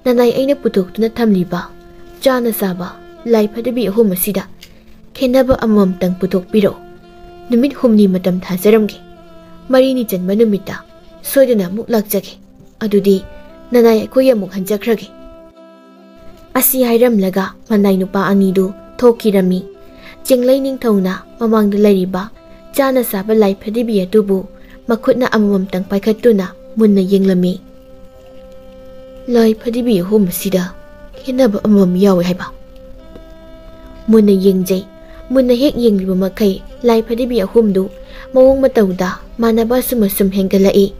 ꯅꯅꯥꯏ ꯑꯩꯅ ꯄꯨꯊꯣꯛꯇꯨꯅ ꯊꯝꯂꯤꯕ ꯆꯥꯅ ꯁꯥꯕ ꯂꯥꯏ ꯐꯗꯤꯕꯤ ꯑꯍꯨꯝ ꯑꯁꯤꯗ ꯈꯦꯠꯅꯕ ꯑꯃꯃꯝꯇꯪ ꯄꯨꯊꯣꯛꯄꯤꯔꯛꯎ꯫ ꯅꯨꯃꯤꯠ ꯍꯨꯝꯅꯤ ꯃꯇꯝ ꯊꯥꯖꯔꯝꯒꯦ꯫ ꯃꯔꯤꯅꯤ ꯆꯟꯕ ꯅꯨꯃꯤꯠꯇ ꯁꯣꯏꯗꯅ ꯑꯃꯨꯛ ꯂꯥꯛꯆꯒꯦ꯫ ꯑꯗꯨꯗꯤ ꯅꯅꯥꯏ ꯑꯩꯈꯣꯏ ꯑꯃꯨꯛ ꯍꯟꯖꯈ꯭ꯔꯒꯦ"꯫ ꯑꯁꯤ ꯍꯥꯏꯔꯝꯂꯒ ꯃꯅꯥꯏ ꯅꯨꯄꯥ ꯑꯅꯤꯗꯨ ꯊꯣꯛꯈꯤꯔꯝꯃꯤ꯫ ꯆꯦꯡꯂꯩ ꯅꯤꯡꯊꯧꯅ ꯃꯃꯥꯡꯗ ꯂꯩꯔꯤꯕ ꯆꯥꯅ ꯁꯥꯕ ꯂꯥꯏ ꯐꯗꯤꯕꯤ ꯑꯗꯨꯕꯨ ꯃꯈꯨꯠꯅ ꯑꯃꯃꯝꯇꯪ ꯄꯥꯏꯈꯠꯇꯨꯅ ꯃꯨꯟꯅ ꯌꯦꯡꯂꯝꯃꯤ꯫ "ꯂꯥꯏ ꯐꯗꯤꯕꯤ ꯑꯍꯨꯝ ꯑꯁꯤꯗ ꯈꯦꯠꯅꯕ ꯑꯃꯃꯝ ꯌꯥꯎꯏ ꯍꯥꯏꯕ"꯫ ꯃꯨꯟꯅ ꯌꯦꯡꯖꯩ꯫ ꯃꯨꯟꯅ ꯍꯦꯛ ꯌꯦꯡꯂꯤꯕ ꯃꯈꯩ ꯂꯥꯏ ꯐꯗꯤꯕꯤ ꯑꯍꯨꯝꯗꯨ ꯃꯑꯣꯡ ꯃꯇꯧꯗ ꯃꯥꯟꯅꯕ ꯑꯁꯨꯝ ꯑꯁꯨꯝ ꯍꯦꯟꯒꯠꯂꯛꯏ꯫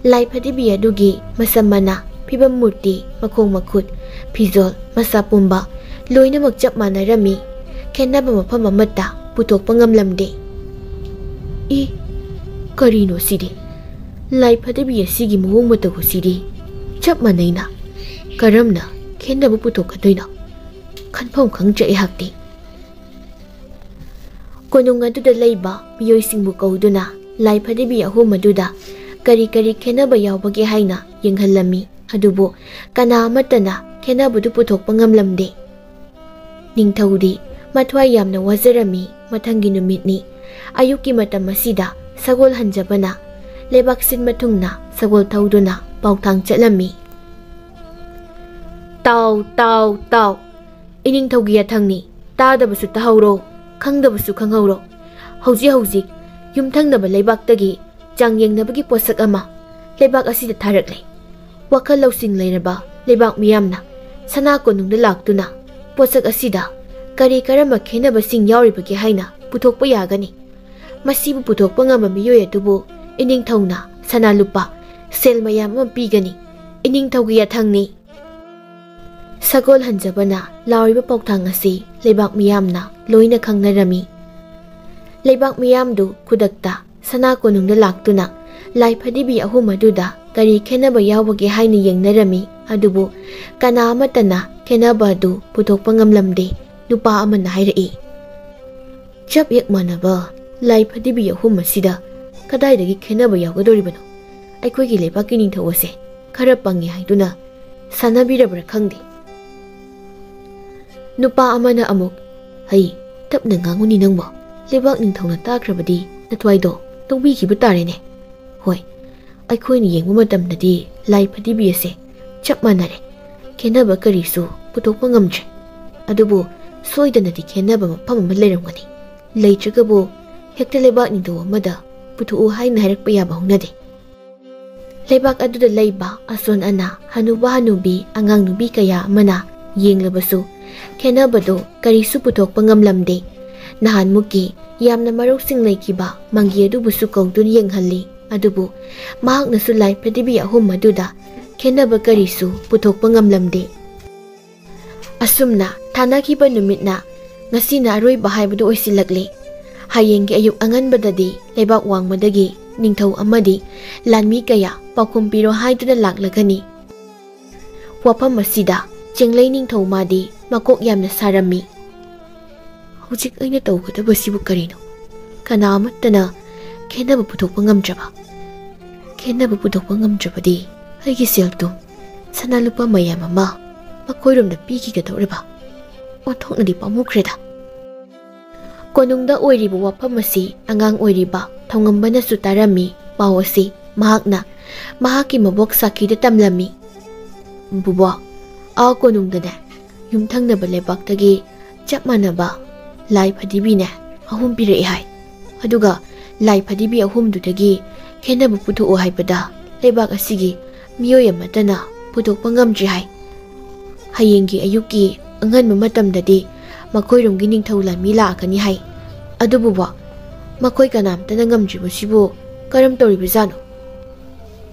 ꯂꯥꯏ ꯐꯗꯤꯕꯤ ꯑꯗꯨꯒꯤ ꯃꯁꯝ ꯃꯅꯥ, ꯐꯤꯕꯝ ꯃꯨꯔꯇꯤ, ꯃꯈꯣꯡ ꯃꯈꯨꯠ, ꯐꯤꯖꯣꯜ, ꯃꯁꯥ ꯄꯨꯝꯕ ꯂꯣꯏꯅꯃꯛ ꯆꯞ ꯃꯥꯟꯅꯔꯝꯃꯤ꯫ ꯈꯦꯠꯅꯕ ꯃꯐꯝ ꯑꯃꯠꯇ ꯄꯨꯊꯣꯛꯄ ꯉꯝꯂꯝꯗꯦ꯫ "ꯏ, ꯀꯔꯤꯅꯣ ꯁꯤꯗꯤ? ꯂꯥꯏ ꯐꯗꯤꯕꯤ ꯑꯁꯤꯒꯤ ꯃꯑꯣꯡ ꯃꯇꯧ ꯑꯁꯤꯗꯤ ꯆꯞ ꯃꯥꯟꯅꯩꯅ꯫ ꯀꯔꯝꯅ ꯈꯦꯠꯅꯕ ꯄꯨꯊꯣꯛꯀꯗꯣꯏꯅꯣ? ꯈꯟꯐꯝ ꯈꯪꯗ꯭ꯔꯦ ꯑꯩꯍꯥꯛꯇꯤ"꯫ ꯀꯣꯅꯨꯡ ꯑꯗꯨꯗ ꯂꯩꯕ ꯃꯤꯑꯣꯏꯁꯤꯡꯕꯨ ꯀꯧꯗꯨꯅ ꯂꯥꯏ ꯐꯗꯤꯕꯤ ꯑꯍꯨꯝ ꯑꯗꯨꯗ ꯀꯔꯤ ꯀꯔꯤ ꯈꯦꯠꯅꯕ ꯌꯥꯎꯕꯒꯦ ꯍꯥꯏꯅ ꯌꯦꯡꯍꯜꯂꯝꯃꯤ꯫ ꯑꯗꯨꯕꯨ ꯀꯅꯥ ꯑꯃꯠꯇꯅ ꯈꯦꯠꯅꯕꯗꯨ ꯄꯨꯊꯣꯛꯄ ꯉꯝꯂꯝꯗꯦ꯫ ꯅꯤꯡꯊꯧꯗꯤ ꯃꯊ꯭ꯋꯥꯏ ꯌꯥꯝꯅ ꯋꯥꯖꯔꯝꯃꯤ꯫ ꯃꯊꯪꯒꯤ ꯅꯨꯃꯤꯠꯅꯤ꯫ ꯑꯌꯨꯛꯀꯤ ꯃꯇꯝ ꯑꯁꯤꯗ ꯁꯒꯣꯜ ꯍꯟꯖꯕꯅ ꯂꯩꯕꯥꯛ ꯁꯤꯟꯕ ꯊꯨꯡꯅ ꯁꯒꯣꯜ ꯊꯧꯗꯨꯅ ꯄꯥꯎꯊꯥꯡ ꯆꯠꯂꯝꯃꯤ꯫ "ꯇꯥꯎ, ꯇꯥꯎ, ꯇꯥꯎ! ꯏꯅꯤꯡꯊꯧꯒꯤ ꯌꯥꯊꯪꯅꯤ꯫ ꯇꯥꯗꯕꯁꯨ ꯇꯥꯍꯧꯔꯣ, ꯈꯪꯗꯕꯁꯨ ꯈꯪꯍꯧꯔꯣ꯫ ꯍꯧꯖꯤꯛ ꯍꯧꯖꯤꯛ ꯌꯨꯝꯊꯪꯅꯕ ꯂꯩꯕꯥꯛꯇꯒꯤ ꯆꯥꯡꯌꯦꯡꯅꯕꯒꯤ ꯄꯣꯠꯁꯛ ꯑꯃ ꯂꯩꯕꯥꯛ ꯑꯁꯤꯗ ꯊꯥꯔꯛꯂꯦ꯫ ꯋꯥꯈꯜ ꯂꯧꯁꯤꯡ ꯂꯩꯔꯕ ꯂꯩꯕꯥꯛ ꯃꯤꯌꯥꯝꯅ ꯁꯅꯥ ꯀꯣꯅꯨꯡꯗ ꯂꯥꯛꯇꯨꯅ ꯄꯣꯠꯁꯛ ꯑꯁꯤꯗ ꯀꯔꯤ ꯀꯔꯝꯕ ꯈꯦꯠꯅꯕꯁꯤꯡ ꯌꯥꯎꯔꯤꯕꯒꯦ ꯍꯥꯏꯅ ꯄꯨꯊꯣꯛꯄ ꯌꯥꯒꯅꯤ꯫ ꯃꯁꯤꯕꯨ ꯄꯨꯊꯣꯛꯄ ꯉꯝꯕ ꯃꯤꯑꯣꯏ ꯑꯗꯨꯕꯨ ꯏꯅꯤꯡꯊꯧꯅ ꯁꯅꯥ ꯂꯨꯄꯥ, ꯁꯦꯜ ꯃꯌꯥꯝ ꯑꯃ ꯄꯤꯒꯅꯤ꯫ ꯏꯅꯤꯡꯊꯧꯒꯤ ꯌꯥꯊꯪꯅꯤ"꯫ ꯁꯒꯣꯜ ꯍꯟꯖꯕꯅ ꯂꯥꯎꯔꯤꯕ ꯄꯥꯎꯊꯥꯡ ꯑꯁꯤ ꯂꯩꯕꯥꯛ ꯃꯤꯌꯥꯝꯅ ꯂꯣꯏꯅ ꯈꯪꯅꯔꯝꯃꯤ꯫ ꯂꯩꯕꯥꯛ ꯃꯤꯌꯥꯝꯗꯨ ꯈꯨꯗꯛꯇ ꯁꯅꯥ ꯀꯣꯅꯨꯡꯗ ꯂꯥꯛꯇꯨꯅ ꯂꯥꯏ ꯐꯗꯤꯕꯤ ꯑꯍꯨꯝ ꯑꯗꯨꯗ ꯀꯔꯤ ꯈꯦꯠꯅꯕ ꯌꯥꯎꯕꯒꯦ ꯍꯥꯏꯅ ꯌꯦꯡꯅꯔꯝꯃꯤ꯫ ꯑꯗꯨꯕꯨ ꯀꯅꯥ ꯑꯃꯠꯇꯅ ꯈꯦꯠꯅꯕ ꯑꯗꯨ ꯄꯨꯊꯣꯛꯄ ꯉꯝꯂꯝꯗꯦ꯫ ꯅꯨꯄꯥ ꯑꯃꯅ ꯍꯥꯏꯔꯛꯏ, "ꯆꯞ ꯍꯦꯛ ꯃꯥꯟꯅꯕ ꯂꯥꯏ ꯐꯗꯤꯕꯤ ꯑꯍꯨꯝ ꯑꯁꯤꯗ ꯀꯗꯥꯏꯗꯒꯤ ꯈꯦꯠꯅꯕ ꯌꯥꯎꯒꯗꯧꯔꯤꯕꯅꯣ? ꯑꯩꯈꯣꯏꯒꯤ ꯂꯩꯕꯥꯛꯀꯤ ꯅꯤꯡꯊꯧ ꯑꯁꯦ ꯈꯔ ꯄꯪꯉꯤ ꯍꯥꯏꯗꯨꯅ ꯁꯥꯟꯅꯕꯤꯔꯕ꯭ꯔꯥ ꯈꯪꯗꯦ"꯫ ꯅꯨꯄꯥ ꯑꯃꯅ ꯑꯃꯨꯛ, "ꯍꯩ, ꯇꯞꯅ ꯉꯥꯡꯉꯨꯅꯤ ꯅꯪꯕꯣ꯫ ꯂꯩꯕꯥꯛ ꯅꯤꯡꯊꯧꯅ ꯇꯥꯈ꯭ꯔꯕꯗꯤ ꯅꯊ꯭ꯋꯥꯏꯗꯣ ꯇꯧꯕꯤꯈꯤꯕ ꯇꯥꯔꯦꯅꯦ꯫ ꯍꯣꯏ, ꯑꯩꯈꯣꯏꯅ ꯌꯦꯡꯕ ꯃꯇꯝꯗꯗꯤ ꯂꯥꯏ ꯐꯗꯤꯕꯤ ꯑꯁꯦ ꯆꯞ ꯃꯥꯟꯅꯔꯦ꯫ ꯈꯦꯠꯅꯕ ꯀꯔꯤꯁꯨ ꯄꯨꯊꯣꯛꯄ ꯉꯝꯗ꯭ꯔꯦ꯫ ꯑꯗꯨꯕꯨ ꯁꯣꯏꯗꯅꯗꯤ ꯈꯦꯠꯅꯕ ꯃꯐꯝ ꯑꯃ ꯂꯩꯔꯝꯒꯅꯤ꯫ ꯂꯩꯇ꯭ꯔꯒꯕꯨ ꯍꯦꯛꯇ ꯂꯩꯕꯥꯛ ꯅꯤꯡꯊꯧ ꯑꯃꯗ ꯄꯨꯊꯣꯛꯎ ꯍꯥꯏꯅ ꯍꯥꯏꯔꯛꯄ ꯌꯥꯕ ꯍꯧꯅꯗꯦ"꯫ ꯂꯩꯕꯥꯛ ꯑꯗꯨꯗ ꯂꯩꯕ ꯑꯁꯣꯟ ꯑꯅꯥ, ꯍꯅꯨꯕ ꯍꯅꯨꯕꯤ, ꯑꯉꯥꯡ ꯅꯨꯕꯤ ꯀꯌꯥ ꯑꯃꯅ ꯌꯦꯡꯂꯕꯁꯨ ꯈꯦꯠꯅꯕꯗꯨ ꯀꯔꯤꯁꯨ ꯄꯨꯊꯣꯛꯄ ꯉꯝꯂꯝꯗꯦ꯫ ꯅꯍꯥꯟꯃꯨꯛꯀꯤ ꯌꯥꯝꯅ ꯃꯔꯧꯁꯤꯡ ꯂꯩꯈꯤꯕ ꯃꯪꯒꯤ ꯑꯗꯨꯕꯨꯁꯨ ꯀꯧꯗꯨꯅ ꯌꯦꯡꯍꯜꯂꯤ꯫ ꯑꯗꯨꯕꯨ ꯃꯍꯥꯛꯅꯁꯨ ꯂꯥꯏ ꯄ꯭ꯔꯤꯊꯤꯕꯤ ꯑꯍꯨꯝ ꯑꯗꯨꯗ ꯈꯦꯠꯅꯕ ꯀꯔꯤꯁꯨ ꯄꯨꯊꯣꯛꯄ ꯉꯝꯂꯝꯗꯦ꯫ ꯑꯁꯨꯝꯅ ꯊꯥꯅꯈꯤꯕ ꯅꯨꯃꯤꯠꯅ ꯉꯁꯤꯅ ꯑꯔꯣꯏꯕ ꯍꯥꯏꯕꯗꯨ ꯑꯣꯏꯁꯤꯜꯂꯛꯂꯦ꯫ ꯍꯌꯦꯡꯒꯤ ꯑꯌꯨꯛ ꯑꯉꯟꯕꯗꯗꯤ ꯂꯩꯕꯥꯛ ꯋꯥꯡꯃꯗꯒꯤ ꯅꯤꯡꯊꯧ ꯑꯃꯗꯤ ꯂꯥꯟꯃꯤ ꯀꯌꯥ ꯄꯥꯎꯈꯨꯝ ꯄꯤꯔꯣ ꯍꯥꯏꯗꯨꯅ ꯂꯥꯛꯂꯒꯅꯤ꯫ ꯋꯥꯐꯝ ꯑꯁꯤꯗ ꯆꯤꯡꯂꯩ ꯅꯤꯡꯊꯧ ꯃꯥꯗꯤ ꯃꯀꯣꯛ ꯌꯥꯝꯅ ꯁꯥꯔꯝꯃꯤ꯫ "ꯍꯧꯖꯤꯛ ꯑꯩꯅ ꯇꯧꯒꯗꯕꯁꯤꯕꯨ ꯀꯔꯤꯅꯣ? ꯀꯅꯥ ꯑꯃꯠꯇꯅ ꯈꯦꯠꯅꯕ ꯄꯨꯊꯣꯛꯄ ꯉꯝꯗ꯭ꯔꯕ? ꯈꯦꯠꯅꯕ ꯄꯨꯊꯣꯛꯄ ꯉꯝꯗ꯭ꯔꯕꯗꯤ ꯑꯩꯒꯤ ꯁꯦꯜ ꯊꯨꯝ, ꯁꯅꯥ ꯂꯨꯄꯥ ꯃꯌꯥꯝ ꯑꯃ ꯃꯈꯣꯏꯔꯣꯝꯗ ꯄꯤꯈꯤꯒꯗꯧꯔꯤꯕ? ꯑꯣꯟꯊꯣꯛꯅꯗꯤ ꯄꯥꯝꯃꯨꯈ꯭ꯔꯦꯗ!" ꯀꯣꯅꯨꯡꯗ ꯑꯣꯏꯔꯤꯕ ꯋꯥꯐꯝ ꯑꯁꯤ ꯑꯉꯥꯡ ꯑꯣꯏꯔꯤꯕ ꯊꯧꯉꯝꯕꯅꯁꯨ ꯇꯥꯔꯝꯃꯤ꯫ ꯄꯥꯎ ꯑꯁꯤ ꯃꯍꯥꯛꯅ ꯃꯍꯥꯛꯀꯤ ꯃꯕꯣꯛ ꯁꯥꯈꯤꯗ ꯇꯝꯂꯝꯃꯤ꯫ "ꯕꯨꯕꯣꯛ, ꯑꯥ ꯀꯣꯅꯨꯡꯗꯅꯦ, ꯌꯨꯝꯊꯪꯅꯕ ꯂꯩꯕꯥꯛꯇꯒꯤ ꯆꯞ ꯃꯥꯟꯅꯕ ꯂꯥꯏ ꯐꯗꯤꯕꯤꯅꯦ ꯑꯍꯨꯝ ꯄꯤꯔꯛꯑꯦ ꯍꯥꯏ꯫ ꯑꯗꯨꯒ ꯂꯥꯏ ꯐꯗꯤꯕꯤ ꯑꯍꯨꯝꯗꯨꯗꯒꯤ ꯈꯦꯠꯅꯕ ꯄꯨꯊꯣꯛꯎ ꯍꯥꯏꯕꯗ ꯂꯩꯕꯥꯛ ꯑꯁꯤꯒꯤ ꯃꯤꯑꯣꯏ ꯑꯃꯠꯇꯅ ꯄꯨꯊꯣꯛꯄ ꯉꯝꯗ꯭ꯔꯤ ꯍꯥꯏ꯫ ꯍꯌꯦꯡꯒꯤ ꯑꯌꯨꯛꯀꯤ ꯑꯉꯟꯕ ꯃꯇꯝꯗꯗꯤ ꯃꯈꯣꯏꯔꯣꯝꯒꯤ ꯅꯤꯡꯊꯧ ꯂꯥꯟꯃꯤ ꯂꯥꯛꯑꯒꯅꯤ ꯍꯥꯏ꯫ ꯑꯗꯨꯕꯨꯕꯣ, ꯃꯈꯣꯏ ꯀꯅꯥꯝꯇꯅ ꯉꯝꯗ꯭ꯔꯤꯕꯁꯤꯕꯨ ꯀꯔꯝ ꯇꯧꯔꯤꯕꯖꯥꯠꯅꯣ?"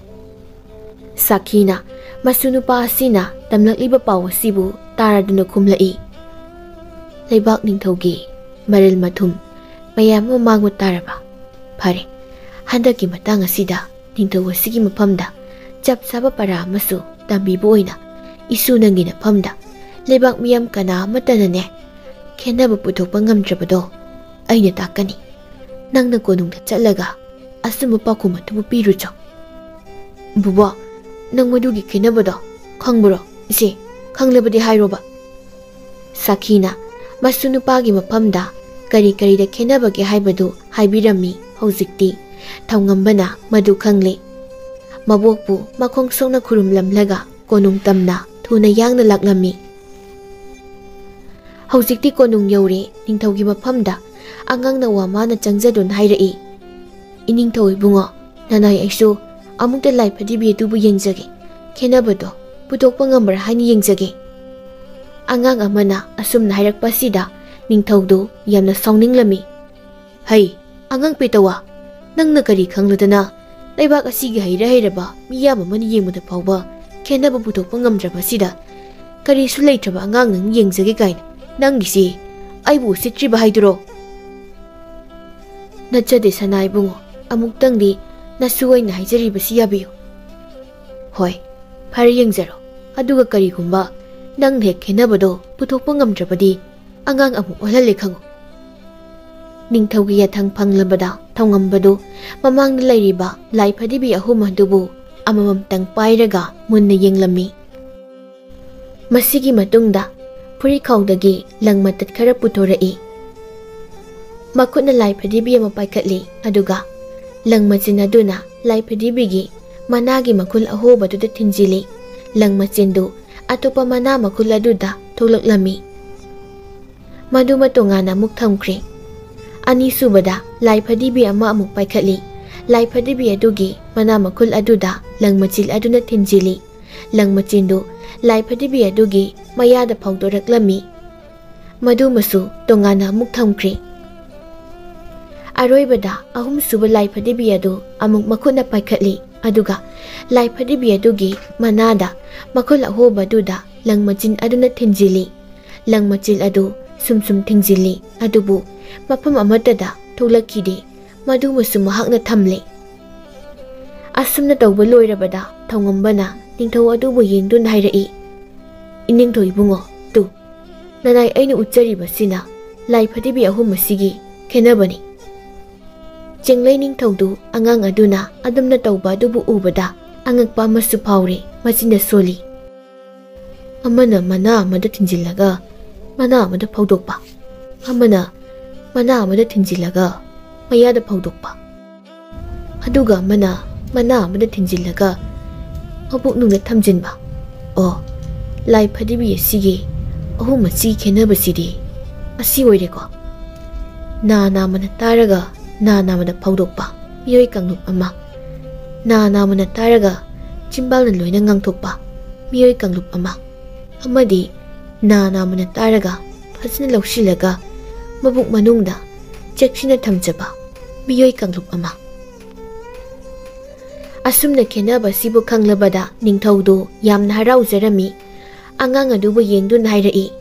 ꯁꯥꯈꯤꯅ ꯃꯁꯨ ꯅꯨꯄꯥ ꯑꯁꯤꯅ ꯇꯝꯂꯛꯂꯤꯕ ꯄꯥꯎ ꯑꯁꯤꯕꯨ ꯇꯥꯔꯗꯨꯅ ꯈꯨꯝꯂꯛꯏ꯫ "ꯂꯩꯕꯥꯛ ꯅꯤꯡꯊꯧꯒꯤ ꯃꯔꯤꯜ ꯃꯊꯨꯝ ꯃꯌꯥꯝ ꯑꯃ ꯃꯥꯡꯕ ꯇꯥꯔꯕ? ꯐꯔꯦ, ꯍꯟꯗꯛꯀꯤ ꯃꯇꯥꯡ ꯑꯁꯤꯗ ꯅꯤꯡꯊꯧ ꯑꯁꯤꯒꯤ ꯃꯐꯝꯗ ꯆꯞ ꯆꯥꯕ ꯄꯔꯥ ꯑꯃꯁꯨ ꯇꯝꯕꯤꯕ ꯑꯣꯏꯅ ꯏꯁꯨ ꯅꯪꯒꯤ ꯅꯐꯝꯗ ꯂꯩꯕꯥꯛ ꯃꯤꯌꯥꯝ ꯀꯅꯥ ꯑꯃꯠꯇꯅꯅꯦ ꯈꯦꯠꯅꯕ ꯄꯨꯊꯣꯛꯄ ꯉꯝꯗ꯭ꯔꯕꯗꯣ ꯑꯩꯅ ꯇꯥꯛꯀꯅꯤ꯫ ꯅꯪꯅ ꯀꯣꯅꯨꯡꯗ ꯆꯠꯂꯒ ꯑꯆꯨꯝꯕ ꯄꯥꯎꯈꯨꯝ ꯑꯗꯨꯕꯨ ꯄꯤꯔꯨꯆꯣ꯫" "ꯕꯨꯕꯣ, ꯅꯪ ꯃꯗꯨꯒꯤ ꯈꯦꯠꯅꯕꯗꯣ ꯈꯪꯕ꯭ꯔꯣ? ꯏꯆꯦ, ꯈꯪꯂꯕꯗꯤ ꯍꯥꯏꯔꯣꯕ꯫" ꯁꯥꯈꯤꯅ ꯃꯁꯨ ꯅꯨꯄꯥꯒꯤ ꯃꯐꯝꯗ ꯀꯔꯤ ꯀꯔꯤꯗ ꯈꯦꯠꯅꯕꯒꯦ ꯍꯥꯏꯕꯗꯨ ꯍꯥꯏꯕꯤꯔꯝꯃꯤ꯫ ꯍꯧꯖꯤꯛꯇꯤ ꯊꯧꯉꯝꯕꯅ ꯃꯗꯨ ꯈꯪꯂꯦ꯫ ꯃꯕꯣꯛꯄꯨ ꯃꯈꯣꯡ ꯁꯣꯛꯅ ꯈꯨꯔꯨꯝꯂꯝꯂꯒ ꯀꯣꯅꯨꯡ ꯇꯝꯅ ꯊꯨꯅ ꯌꯥꯡꯅ ꯂꯥꯛꯂꯝꯃꯤ꯫ ꯍꯧꯖꯤꯛꯇꯤ ꯀꯣꯅꯨꯡ ꯌꯧꯔꯦ꯫ ꯅꯤꯡꯊꯧꯒꯤ ꯃꯐꯝꯗ ꯑꯉꯥꯡꯅ ꯋꯥ ꯃꯥꯅ ꯆꯪꯖꯗꯨꯅ ꯍꯥꯏꯔꯛꯏ, "ꯏꯅꯤꯡꯊꯧ ꯏꯕꯨꯡꯉꯣ, ꯅꯅꯥꯏ ꯑꯩꯁꯨ ꯑꯃꯨꯛꯇ ꯂꯥꯏ ꯐꯗꯤꯕꯤ ꯑꯗꯨꯕꯨ ꯌꯦꯡꯖꯒꯦ꯫ ꯈꯦꯠꯅꯕꯗꯣ ꯄꯨꯊꯣꯛꯄ ꯉꯝꯕ꯭ꯔꯥ ꯍꯥꯏꯅ ꯌꯦꯡꯖꯒꯦ꯫" ꯑꯉꯥꯡ ꯑꯃꯅ ꯑꯁꯨꯝꯅ ꯍꯥꯏꯔꯛꯄ ꯑꯁꯤꯗ ꯅꯤꯡꯊꯧꯗꯨ ꯌꯥꯝꯅ ꯁꯥꯎꯅꯤꯡꯂꯝꯃꯤ꯫ "ꯍꯩ, ꯑꯉꯥꯡ ꯄꯦꯇꯋꯥ, ꯅꯪꯅ ꯀꯔꯤ ꯈꯪꯂꯗꯅ ꯂꯩꯕꯥꯛ ꯑꯁꯤꯒꯤ ꯍꯩꯔ ꯍꯩꯔꯕ ꯃꯤꯌꯥꯝ ꯑꯃꯅ ꯌꯦꯡꯕꯗ ꯐꯥꯎꯕ ꯈꯦꯠꯅꯕ ꯄꯨꯊꯣꯛꯄ ꯉꯝꯗ꯭ꯔꯕꯁꯤꯗ, ꯀꯔꯤꯁꯨ ꯂꯩꯇ꯭ꯔꯕ ꯑꯉꯥꯡ ꯅꯪ ꯌꯦꯡꯖꯒꯦ ꯀꯥꯏꯅ ꯅꯪꯒꯤꯁꯤ ꯑꯩꯕꯨ ꯎꯁꯤꯠꯇ꯭ꯔꯤꯕ ꯍꯥꯏꯗꯨꯔꯣ? ꯅꯠꯆꯗꯦ ꯁꯅꯥ ꯏꯕꯨꯡꯉꯣ, ꯑꯃꯨꯛꯇꯪꯗꯤ ꯅꯁꯨ ꯑꯩꯅ ꯍꯥꯏꯖꯔꯤꯕꯁꯤ ꯌꯥꯕꯤꯌꯨ꯫ ꯍꯣꯏ, ꯐꯔꯦ, ꯌꯦꯡꯖꯔꯣ꯫ ꯑꯗꯨꯒ ꯀꯔꯤꯒꯨꯝꯕ ꯅꯪꯅ ꯍꯦꯛ ꯈꯦꯟꯅꯕꯗꯣ ꯄꯨꯊꯣꯛꯄ ꯉꯝꯗ꯭ꯔꯕꯗꯤ ꯑꯉꯥꯡ ꯑꯃꯨꯛ ꯑꯣꯜꯍꯜꯂꯦ ꯈꯪꯉꯨ꯫ ꯅꯤꯡꯊꯧꯒꯤ ꯌꯥꯊꯪ ꯐꯪꯂꯕꯗ ꯊꯧꯉꯝꯕꯗꯨ ꯃꯃꯥꯡꯗ ꯂꯩꯔꯤꯕ ꯂꯥꯏ ꯐꯗꯤꯕꯤ ꯑꯍꯨꯝ ꯑꯗꯨꯕꯨ ꯑꯃꯃꯝꯇꯪ ꯄꯥꯏꯔꯒ ꯃꯨꯟꯅ ꯌꯦꯡꯂꯝꯃꯤ꯫ ꯃꯁꯤꯒꯤ ꯃꯇꯨꯡꯗ ꯐꯨꯔꯤꯠꯈꯥꯎꯗꯒꯤ ꯂꯪ ꯃꯇꯠ ꯈꯔ ꯄꯨꯊꯣꯔꯛꯏ꯫ ꯃꯈꯨꯠꯅ ꯂꯥꯏ ꯐꯗꯤꯕꯤ ꯑꯃ ꯄꯥꯏꯈꯠꯂꯤ, ꯑꯗꯨꯒ ꯂꯪ ꯃꯆꯤꯟ ꯑꯗꯨꯅ ꯂꯥꯏ ꯐꯗꯤꯕꯤꯒꯤ ꯃꯅꯥꯒꯤ ꯃꯈꯨꯜ ꯑꯍꯣꯕꯗꯨꯗ ꯊꯤꯟꯖꯤꯜꯂꯤ꯫ ꯂꯪ ꯃꯆꯤꯟꯗꯨ ꯑꯇꯣꯞꯄ ꯃꯅꯥ ꯃꯈꯨꯜ ꯑꯗꯨꯗ ꯊꯣꯛꯂꯛꯂꯝꯃꯤ꯫ ꯃꯗꯨꯃ ꯇꯣꯉꯥꯟꯅ ꯑꯃꯨꯛ ꯊꯝꯈ꯭ꯔꯦ꯫ ꯑꯅꯤꯁꯨꯕꯗ ꯂꯥꯏ ꯐꯗꯤꯕꯤ ꯑꯃ ꯑꯃꯨꯛ ꯄꯥꯏꯈꯠꯂꯤ꯫ ꯂꯥꯏ ꯐꯗꯤꯕꯤ ꯑꯗꯨꯒꯤ ꯃꯅꯥ ꯃꯈꯨꯜ ꯑꯗꯨꯗ ꯂꯪ ꯃꯆꯤꯟ ꯑꯗꯨꯅ ꯊꯤꯟꯖꯤꯜꯂꯤ꯫ ꯂꯪ ꯃꯆꯤꯟꯗꯨ ꯂꯥꯏ ꯐꯗꯤꯕꯤ ꯑꯗꯨꯒꯤ ꯃꯌꯥꯗ ꯐꯥꯎꯗꯣꯔꯛꯂꯝꯃꯤ꯫ ꯃꯗꯨꯃꯁꯨ ꯇꯣꯉꯥꯟꯅ ꯑꯃꯨꯛ ꯊꯝꯈ꯭ꯔꯦ꯫ ꯑꯔꯣꯏꯕꯗ ꯑꯍꯨꯝꯁꯨꯕ ꯂꯥꯏ ꯐꯗꯤꯕꯤ ꯑꯗꯨ ꯑꯃꯨꯛ ꯃꯈꯨꯠꯅ ꯄꯥꯏꯈꯠꯂꯤ, ꯑꯗꯨꯒ ꯂꯥꯏ ꯐꯗꯤꯕꯤ ꯑꯗꯨꯒꯤ ꯃꯅꯥꯗ ꯃꯈꯨꯜ ꯑꯍꯣꯕ ꯑꯗꯨꯗ ꯂꯪ ꯃꯆꯤꯟ ꯑꯗꯨꯅ ꯊꯤꯟꯖꯤꯜꯂꯤ꯫ ꯂꯪ ꯃꯆꯤꯟ ꯑꯗꯨ ꯁꯨꯝ ꯁꯨꯝ ꯊꯤꯡꯖꯤꯜꯂꯤ, ꯑꯗꯨꯕꯨ ꯃꯐꯝ ꯑꯃꯠꯇꯗ ꯊꯣꯛꯂꯛꯈꯤꯗꯦ꯫ ꯃꯗꯨꯃꯁꯨ ꯃꯍꯥꯛꯅ ꯊꯝꯂꯦ꯫ ꯑꯁꯨꯝꯅ ꯇꯧꯕ ꯂꯣꯏꯔꯕꯗ ꯊꯧꯉꯝꯕꯅ ꯅꯤꯡꯊꯧ ꯑꯗꯨꯕꯨ ꯌꯦꯡꯗꯨꯅ ꯍꯥꯏꯔꯛꯏ, "ꯏꯅꯤꯡꯊꯧ ꯏꯕꯨꯡꯉꯣ, ꯇꯨ, ꯅꯅꯥꯏ ꯑꯩꯅ ꯎꯠꯆꯔꯤꯕꯁꯤꯅ ꯂꯥꯏ ꯐꯗꯤꯕꯤ ꯑꯍꯨꯝ ꯑꯁꯤꯒꯤ ꯈꯦꯟꯅꯕꯅꯤ꯫" ꯆꯦꯡꯂꯩ ꯅꯤꯡꯊꯧꯗꯨ ꯑꯉꯥꯡ ꯑꯗꯨꯅ ꯑꯗꯨꯝꯅ ꯇꯧꯕ ꯑꯗꯨꯕꯨ ꯎꯕꯗ ꯑꯉꯛꯄ ꯑꯃꯁꯨ ꯐꯥꯎꯔꯦ꯫ ꯃꯆꯤꯟꯗ ꯁꯣꯜꯂꯤ꯫ ꯑꯃꯅ ꯃꯅꯥ ꯑꯃꯗ ꯊꯤꯟꯖꯤꯜꯂꯒ ꯃꯅꯥ ꯑꯃꯗ ꯐꯧꯗꯣꯛꯄ, ꯑꯃꯅ ꯃꯅꯥ ꯑꯃꯗ ꯊꯤꯟꯖꯤꯜꯂꯒ ꯃꯌꯥꯗ ꯐꯧꯗꯣꯛꯄ, ꯑꯗꯨꯒ ꯑꯃꯅ ꯃꯅꯥ ꯑꯃꯗ ꯊꯤꯟꯖꯤꯜꯂꯒ ꯃꯕꯨꯛꯅꯨꯡꯗ ꯊꯝꯖꯤꯟꯕ꯫ ꯑꯣ, ꯂꯥꯏ ꯐꯗꯤꯕꯤ ꯑꯁꯤꯒꯤ ꯑꯍꯨꯝ ꯑꯁꯤꯒꯤ ꯈꯦꯠꯅꯕꯁꯤꯗꯤ ꯑꯁꯤ ꯑꯣꯏꯔꯦꯀꯣ꯫ ꯅꯥ ꯅꯥꯝꯃꯅ ꯇꯥꯔꯒ ꯅꯥ ꯅꯥꯝꯃꯗ ꯐꯧꯗꯣꯛꯄ ꯃꯤꯑꯣꯏ ꯀꯥꯡꯂꯨꯞ ꯑꯃ, ꯅꯥ ꯅꯥꯝꯃꯅ ꯇꯥꯔꯒ ꯆꯤꯝꯕꯥꯜꯅ ꯂꯣꯏꯅ ꯉꯥꯡꯊꯣꯛꯄ ꯃꯤꯑꯣꯏ ꯀꯥꯡꯂꯨꯞ ꯑꯃ, ꯑꯃꯗꯤ ꯅꯥ ꯅꯥꯝꯃꯅ ꯇꯥꯔꯒ ꯐꯖꯅ ꯂꯧꯁꯤꯜꯂꯒ ꯃꯕꯨꯛ ꯃꯅꯨꯡꯗ ꯆꯦꯛꯁꯤꯟꯅ ꯊꯝꯖꯕ ꯃꯤꯑꯣꯏ ꯀꯥꯡꯂꯨꯞ ꯑꯃ꯫ ꯑꯁꯨꯝꯅ ꯈꯦꯟꯅꯕꯁꯤꯕꯨ ꯈꯪꯂꯕꯗ ꯅꯤꯡꯊꯧꯗꯨ ꯌꯥꯝꯅ ꯍꯔꯥꯎꯖꯔꯝꯃꯤ꯫ ꯑꯉꯥꯡ ꯑꯗꯨꯕꯨ ꯌꯦꯡꯗꯨꯅ ꯍꯥꯏꯔꯛꯏ,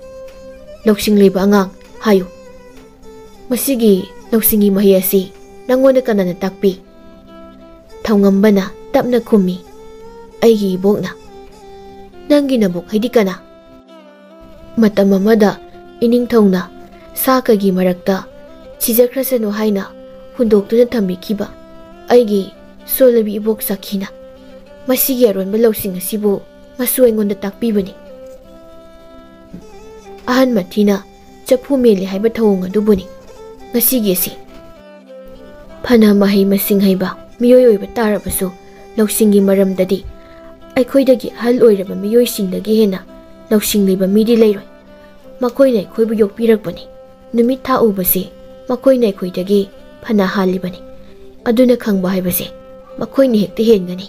"ꯂꯧꯁꯤꯡ ꯂꯩꯕ ꯑꯉꯥꯡ, ꯍꯥꯏꯌꯨ, ꯃꯁꯤꯒꯤ ꯂꯧꯁꯤꯡꯒꯤ ꯃꯍꯩ ꯑꯁꯤ ꯅꯪꯉꯣꯟꯗ ꯀꯅꯥꯅ ꯇꯥꯛꯄꯤ?" ꯊꯧꯉꯝꯕꯅ ꯇꯞꯅ ꯈꯨꯝꯃꯤ, "ꯑꯩꯒꯤ ꯏꯕꯣꯛꯅ꯫" "ꯅꯪꯒꯤ ꯅꯕꯣꯛ ꯍꯥꯏꯗꯤ ꯀꯅꯥ?" ꯃꯇꯝ ꯑꯃꯗ ꯏꯅꯤꯡꯊꯧꯅ ꯁꯥ ꯀꯩꯒꯤ ꯃꯔꯛꯇ ꯁꯤꯖꯈ꯭ꯔꯁꯅꯨ ꯍꯥꯏꯅ ꯍꯨꯟꯗꯣꯛꯇꯨꯅ ꯊꯝꯕꯤꯈꯤꯕ ꯑꯩꯒꯤ ꯁꯣꯜꯂꯕꯤ ꯏꯕꯣꯛ ꯁꯥꯈꯤꯅ ꯃꯁꯤꯒꯤ ꯑꯔꯣꯟꯕ ꯂꯧꯁꯤꯡ ꯑꯁꯤꯕꯨ ꯃꯁꯨ ꯑꯩꯉꯣꯟꯗ ꯇꯥꯛꯄꯤꯕꯅꯤ꯫ ꯑꯍꯟ ꯃꯊꯤꯅ ꯆꯐꯨ ꯃꯦꯜꯂꯤ ꯍꯥꯏꯕ ꯊꯧꯑꯣꯡ ꯑꯗꯨꯕꯨꯅꯤ ꯉꯁꯤꯒꯤ ꯑꯁꯤ꯫ ꯐꯅ ꯃꯍꯩ ꯃꯁꯤꯡ ꯍꯩꯕ ꯃꯤꯑꯣꯏ ꯑꯣꯏꯕ ꯇꯥꯔꯕꯁꯨ, ꯂꯧꯁꯤꯡꯒꯤ ꯃꯔꯝꯗꯗꯤ ꯑꯩꯈꯣꯏꯗꯒꯤ ꯑꯍꯜ ꯑꯣꯏꯔꯕ ꯃꯤꯑꯣꯏꯁꯤꯡꯗꯒꯤ ꯍꯦꯟꯅ ꯂꯧꯁꯤꯡ ꯂꯩꯕ ꯃꯤꯗꯤ ꯂꯩꯔꯣꯏ꯫ ꯃꯈꯣꯏꯅ ꯑꯩꯈꯣꯏꯕꯨ ꯌꯣꯛꯄꯤꯔꯛꯄꯅꯤ꯫ ꯅꯨꯃꯤꯠ ꯊꯥ ꯎꯕꯁꯤ ꯃꯈꯣꯏꯅ ꯑꯩꯈꯣꯏꯗꯒꯤ ꯐꯅ ꯍꯥꯜꯂꯤꯕꯅꯤ꯫ ꯑꯗꯨꯅ ꯈꯪꯕ ꯍꯥꯏꯕꯁꯦ ꯃꯈꯣꯏꯅ ꯍꯦꯛꯇ ꯍꯦꯟꯒꯅꯤ꯫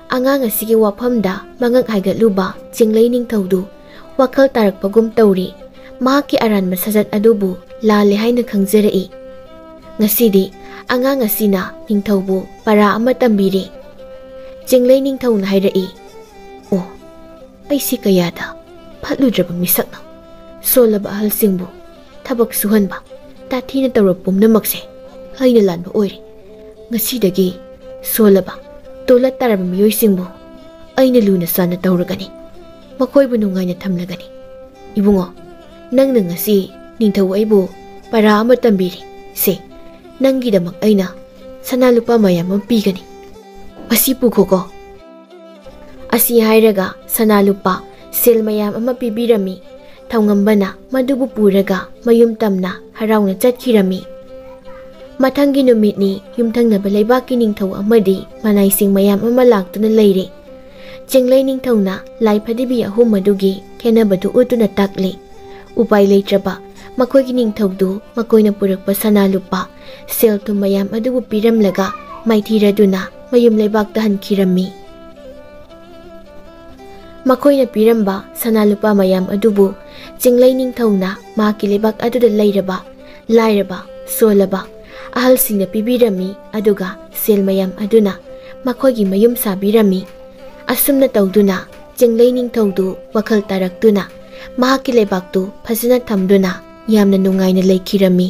ꯑꯉꯥꯡ ꯑꯁꯤꯒꯤ ꯋꯥꯐꯝꯗ ꯃꯉꯛ ꯍꯥꯏꯒꯠꯂꯨꯕ ꯆꯤꯡꯂꯩ ꯅꯤꯡꯊꯧꯗꯨ ꯋꯥꯈꯜ ꯇꯥꯔꯛꯄꯒꯨꯝ ꯇꯧꯔꯤ꯫ ꯃꯍꯥꯛꯀꯤ ꯑꯔꯥꯟꯕ ꯁꯥꯖꯠ ꯑꯗꯨꯕꯨ ꯂꯥꯜꯂꯦ ꯍꯥꯏꯅ ꯈꯪꯖꯔꯛꯏ꯫ ꯉꯁꯤꯗꯤ ꯑꯉꯥꯡ ꯑꯁꯤꯅ ꯅꯤꯡꯊꯧꯕꯨ ꯄꯔꯥ ꯑꯃ ꯇꯝꯕꯤꯔꯦ꯫ ꯆꯤꯡꯂꯩ ꯅꯤꯡꯊꯧꯅ ꯍꯥꯏꯔꯛꯏ, "ꯑꯣ, ꯑꯩꯁꯤ ꯀꯌꯥꯗ ꯐꯠꯂꯨꯗ꯭ꯔꯕ ꯃꯤꯁꯛꯅꯣ! ꯁꯣꯜꯂꯕ ꯑꯍꯜꯁꯤꯡꯕꯨ ꯊꯕꯛ ꯁꯨꯍꯟꯕ, ꯇꯥꯊꯤꯅ ꯇꯧꯔꯕ ꯄꯨꯝꯅꯃꯛꯁꯦ ꯑꯩꯅ ꯂꯥꯟꯕ ꯑꯣꯏꯔꯦ꯫ ꯉꯁꯤꯗꯒꯤ ꯁꯣꯜꯂꯕ, ꯇꯣꯂꯠ ꯇꯥꯔꯕ ꯃꯤꯑꯣꯏꯁꯤꯡꯕꯨ ꯑꯩꯅ ꯂꯨꯅ ꯆꯥꯟꯅ ꯇꯧꯔꯒꯅꯤ꯫ ꯃꯈꯣꯏꯕꯨ ꯅꯨꯡꯉꯥꯏꯅ ꯊꯝꯂꯒꯅꯤ꯫ ꯏꯕꯨꯡꯉꯣ, ꯅꯪꯅ ꯉꯁꯤ ꯅꯤꯡꯊꯧ ꯑꯩꯕꯨ ꯄꯔꯥ ꯑꯃ ꯇꯝꯕꯤꯔꯦ꯫ ꯁꯦ, ꯅꯪꯒꯤꯗꯃꯛ ꯑꯩꯅ ꯁꯅꯥ ꯂꯨꯄꯥ ꯃꯌꯥꯝ ꯑꯃ ꯄꯤꯒꯅꯤ꯫ ꯃꯁꯤ ꯄꯨꯈꯣꯀꯣ꯫" ꯑꯁꯤ ꯍꯥꯏꯔꯒ ꯁꯅꯥ ꯂꯨꯄꯥ ꯁꯦꯜ ꯃꯌꯥꯝ ꯑꯃ ꯄꯤꯕꯤꯔꯝꯃꯤ꯫ ꯊꯧꯉꯝꯕꯅ ꯃꯗꯨꯕꯨ ꯄꯨꯔꯒ ꯃꯌꯨꯝ ꯇꯝꯅ ꯍꯔꯥꯎꯅ ꯆꯠꯈꯤꯔꯝꯃꯤ꯫ ꯃꯊꯪꯒꯤ ꯅꯨꯃꯤꯠꯅꯤ꯫ ꯌꯨꯝꯊꯪꯅꯕ ꯂꯩꯕꯥꯛꯀꯤ ꯅꯤꯡꯊꯧ ꯑꯃꯗꯤ ꯃꯅꯥꯏꯁꯤꯡ ꯃꯌꯥꯝ ꯑꯃ ꯂꯥꯛꯇꯨꯅ ꯂꯩꯔꯦ꯫ ꯆꯤꯡꯂꯩ ꯅꯤꯡꯊꯧꯅ ꯂꯥꯏ ꯐꯗꯤꯕꯤ ꯑꯍꯨꯝ ꯑꯗꯨꯒꯤ ꯈꯦꯟꯅꯕꯗꯨ ꯎꯠꯇꯨꯅ ꯇꯥꯛꯂꯤ꯫ ꯎꯄꯥꯏ ꯂꯩꯇ꯭ꯔꯕ ꯃꯈꯣꯏꯒꯤ ꯅꯤꯡꯊꯧꯗꯨ ꯃꯈꯣꯏꯅ ꯄꯨꯔꯛꯄ ꯁꯅꯥ ꯂꯨꯄꯥ, ꯁꯦꯜ ꯊꯨꯝ ꯃꯌꯥꯝ ꯑꯗꯨꯕꯨ ꯄꯤꯔꯝꯂꯒ ꯃꯥꯏꯊꯤꯔꯗꯨꯅ ꯃꯌꯨꯝ ꯂꯩꯕꯥꯛꯇ ꯍꯟꯈꯤꯔꯝꯃꯤ꯫ ꯃꯈꯣꯏꯅ ꯄꯤꯔꯝꯕ ꯁꯅꯥ ꯂꯨꯄꯥ ꯃꯌꯥꯝ ꯑꯗꯨꯕꯨ ꯆꯤꯡꯂꯩ ꯅꯤꯡꯊꯧꯅ ꯃꯍꯥꯛꯀꯤ ꯂꯩꯕꯥꯛ ꯑꯗꯨꯗ ꯂꯩꯔꯕ ꯂꯥꯏꯔꯕ, ꯁꯣꯜꯂꯕ, ꯑꯍꯜꯁꯤꯡꯅ ꯄꯤꯕꯤꯔꯝꯃꯤ, ꯑꯗꯨꯒ ꯁꯦꯜ ꯃꯌꯥꯝ ꯑꯗꯨꯅ ꯃꯈꯣꯏꯒꯤ ꯃꯌꯨꯝ ꯁꯥꯕꯤꯔꯝꯃꯤ꯫ ꯑꯁꯨꯝꯅ ꯇꯧꯗꯨꯅ ꯆꯤꯡꯂꯩ ꯅꯤꯡꯊꯧꯗꯨ ꯋꯥꯈꯜ ꯇꯥꯔꯛꯇꯨꯅ ꯃꯍꯥꯛꯀꯤ ꯂꯩꯕꯥꯛꯇꯨ ꯐꯖꯅ ꯊꯝꯗꯨꯅ ꯌꯥꯝꯅ ꯅꯨꯡꯉꯥꯏꯅ ꯂꯩꯈꯤꯔꯝꯃꯤ꯫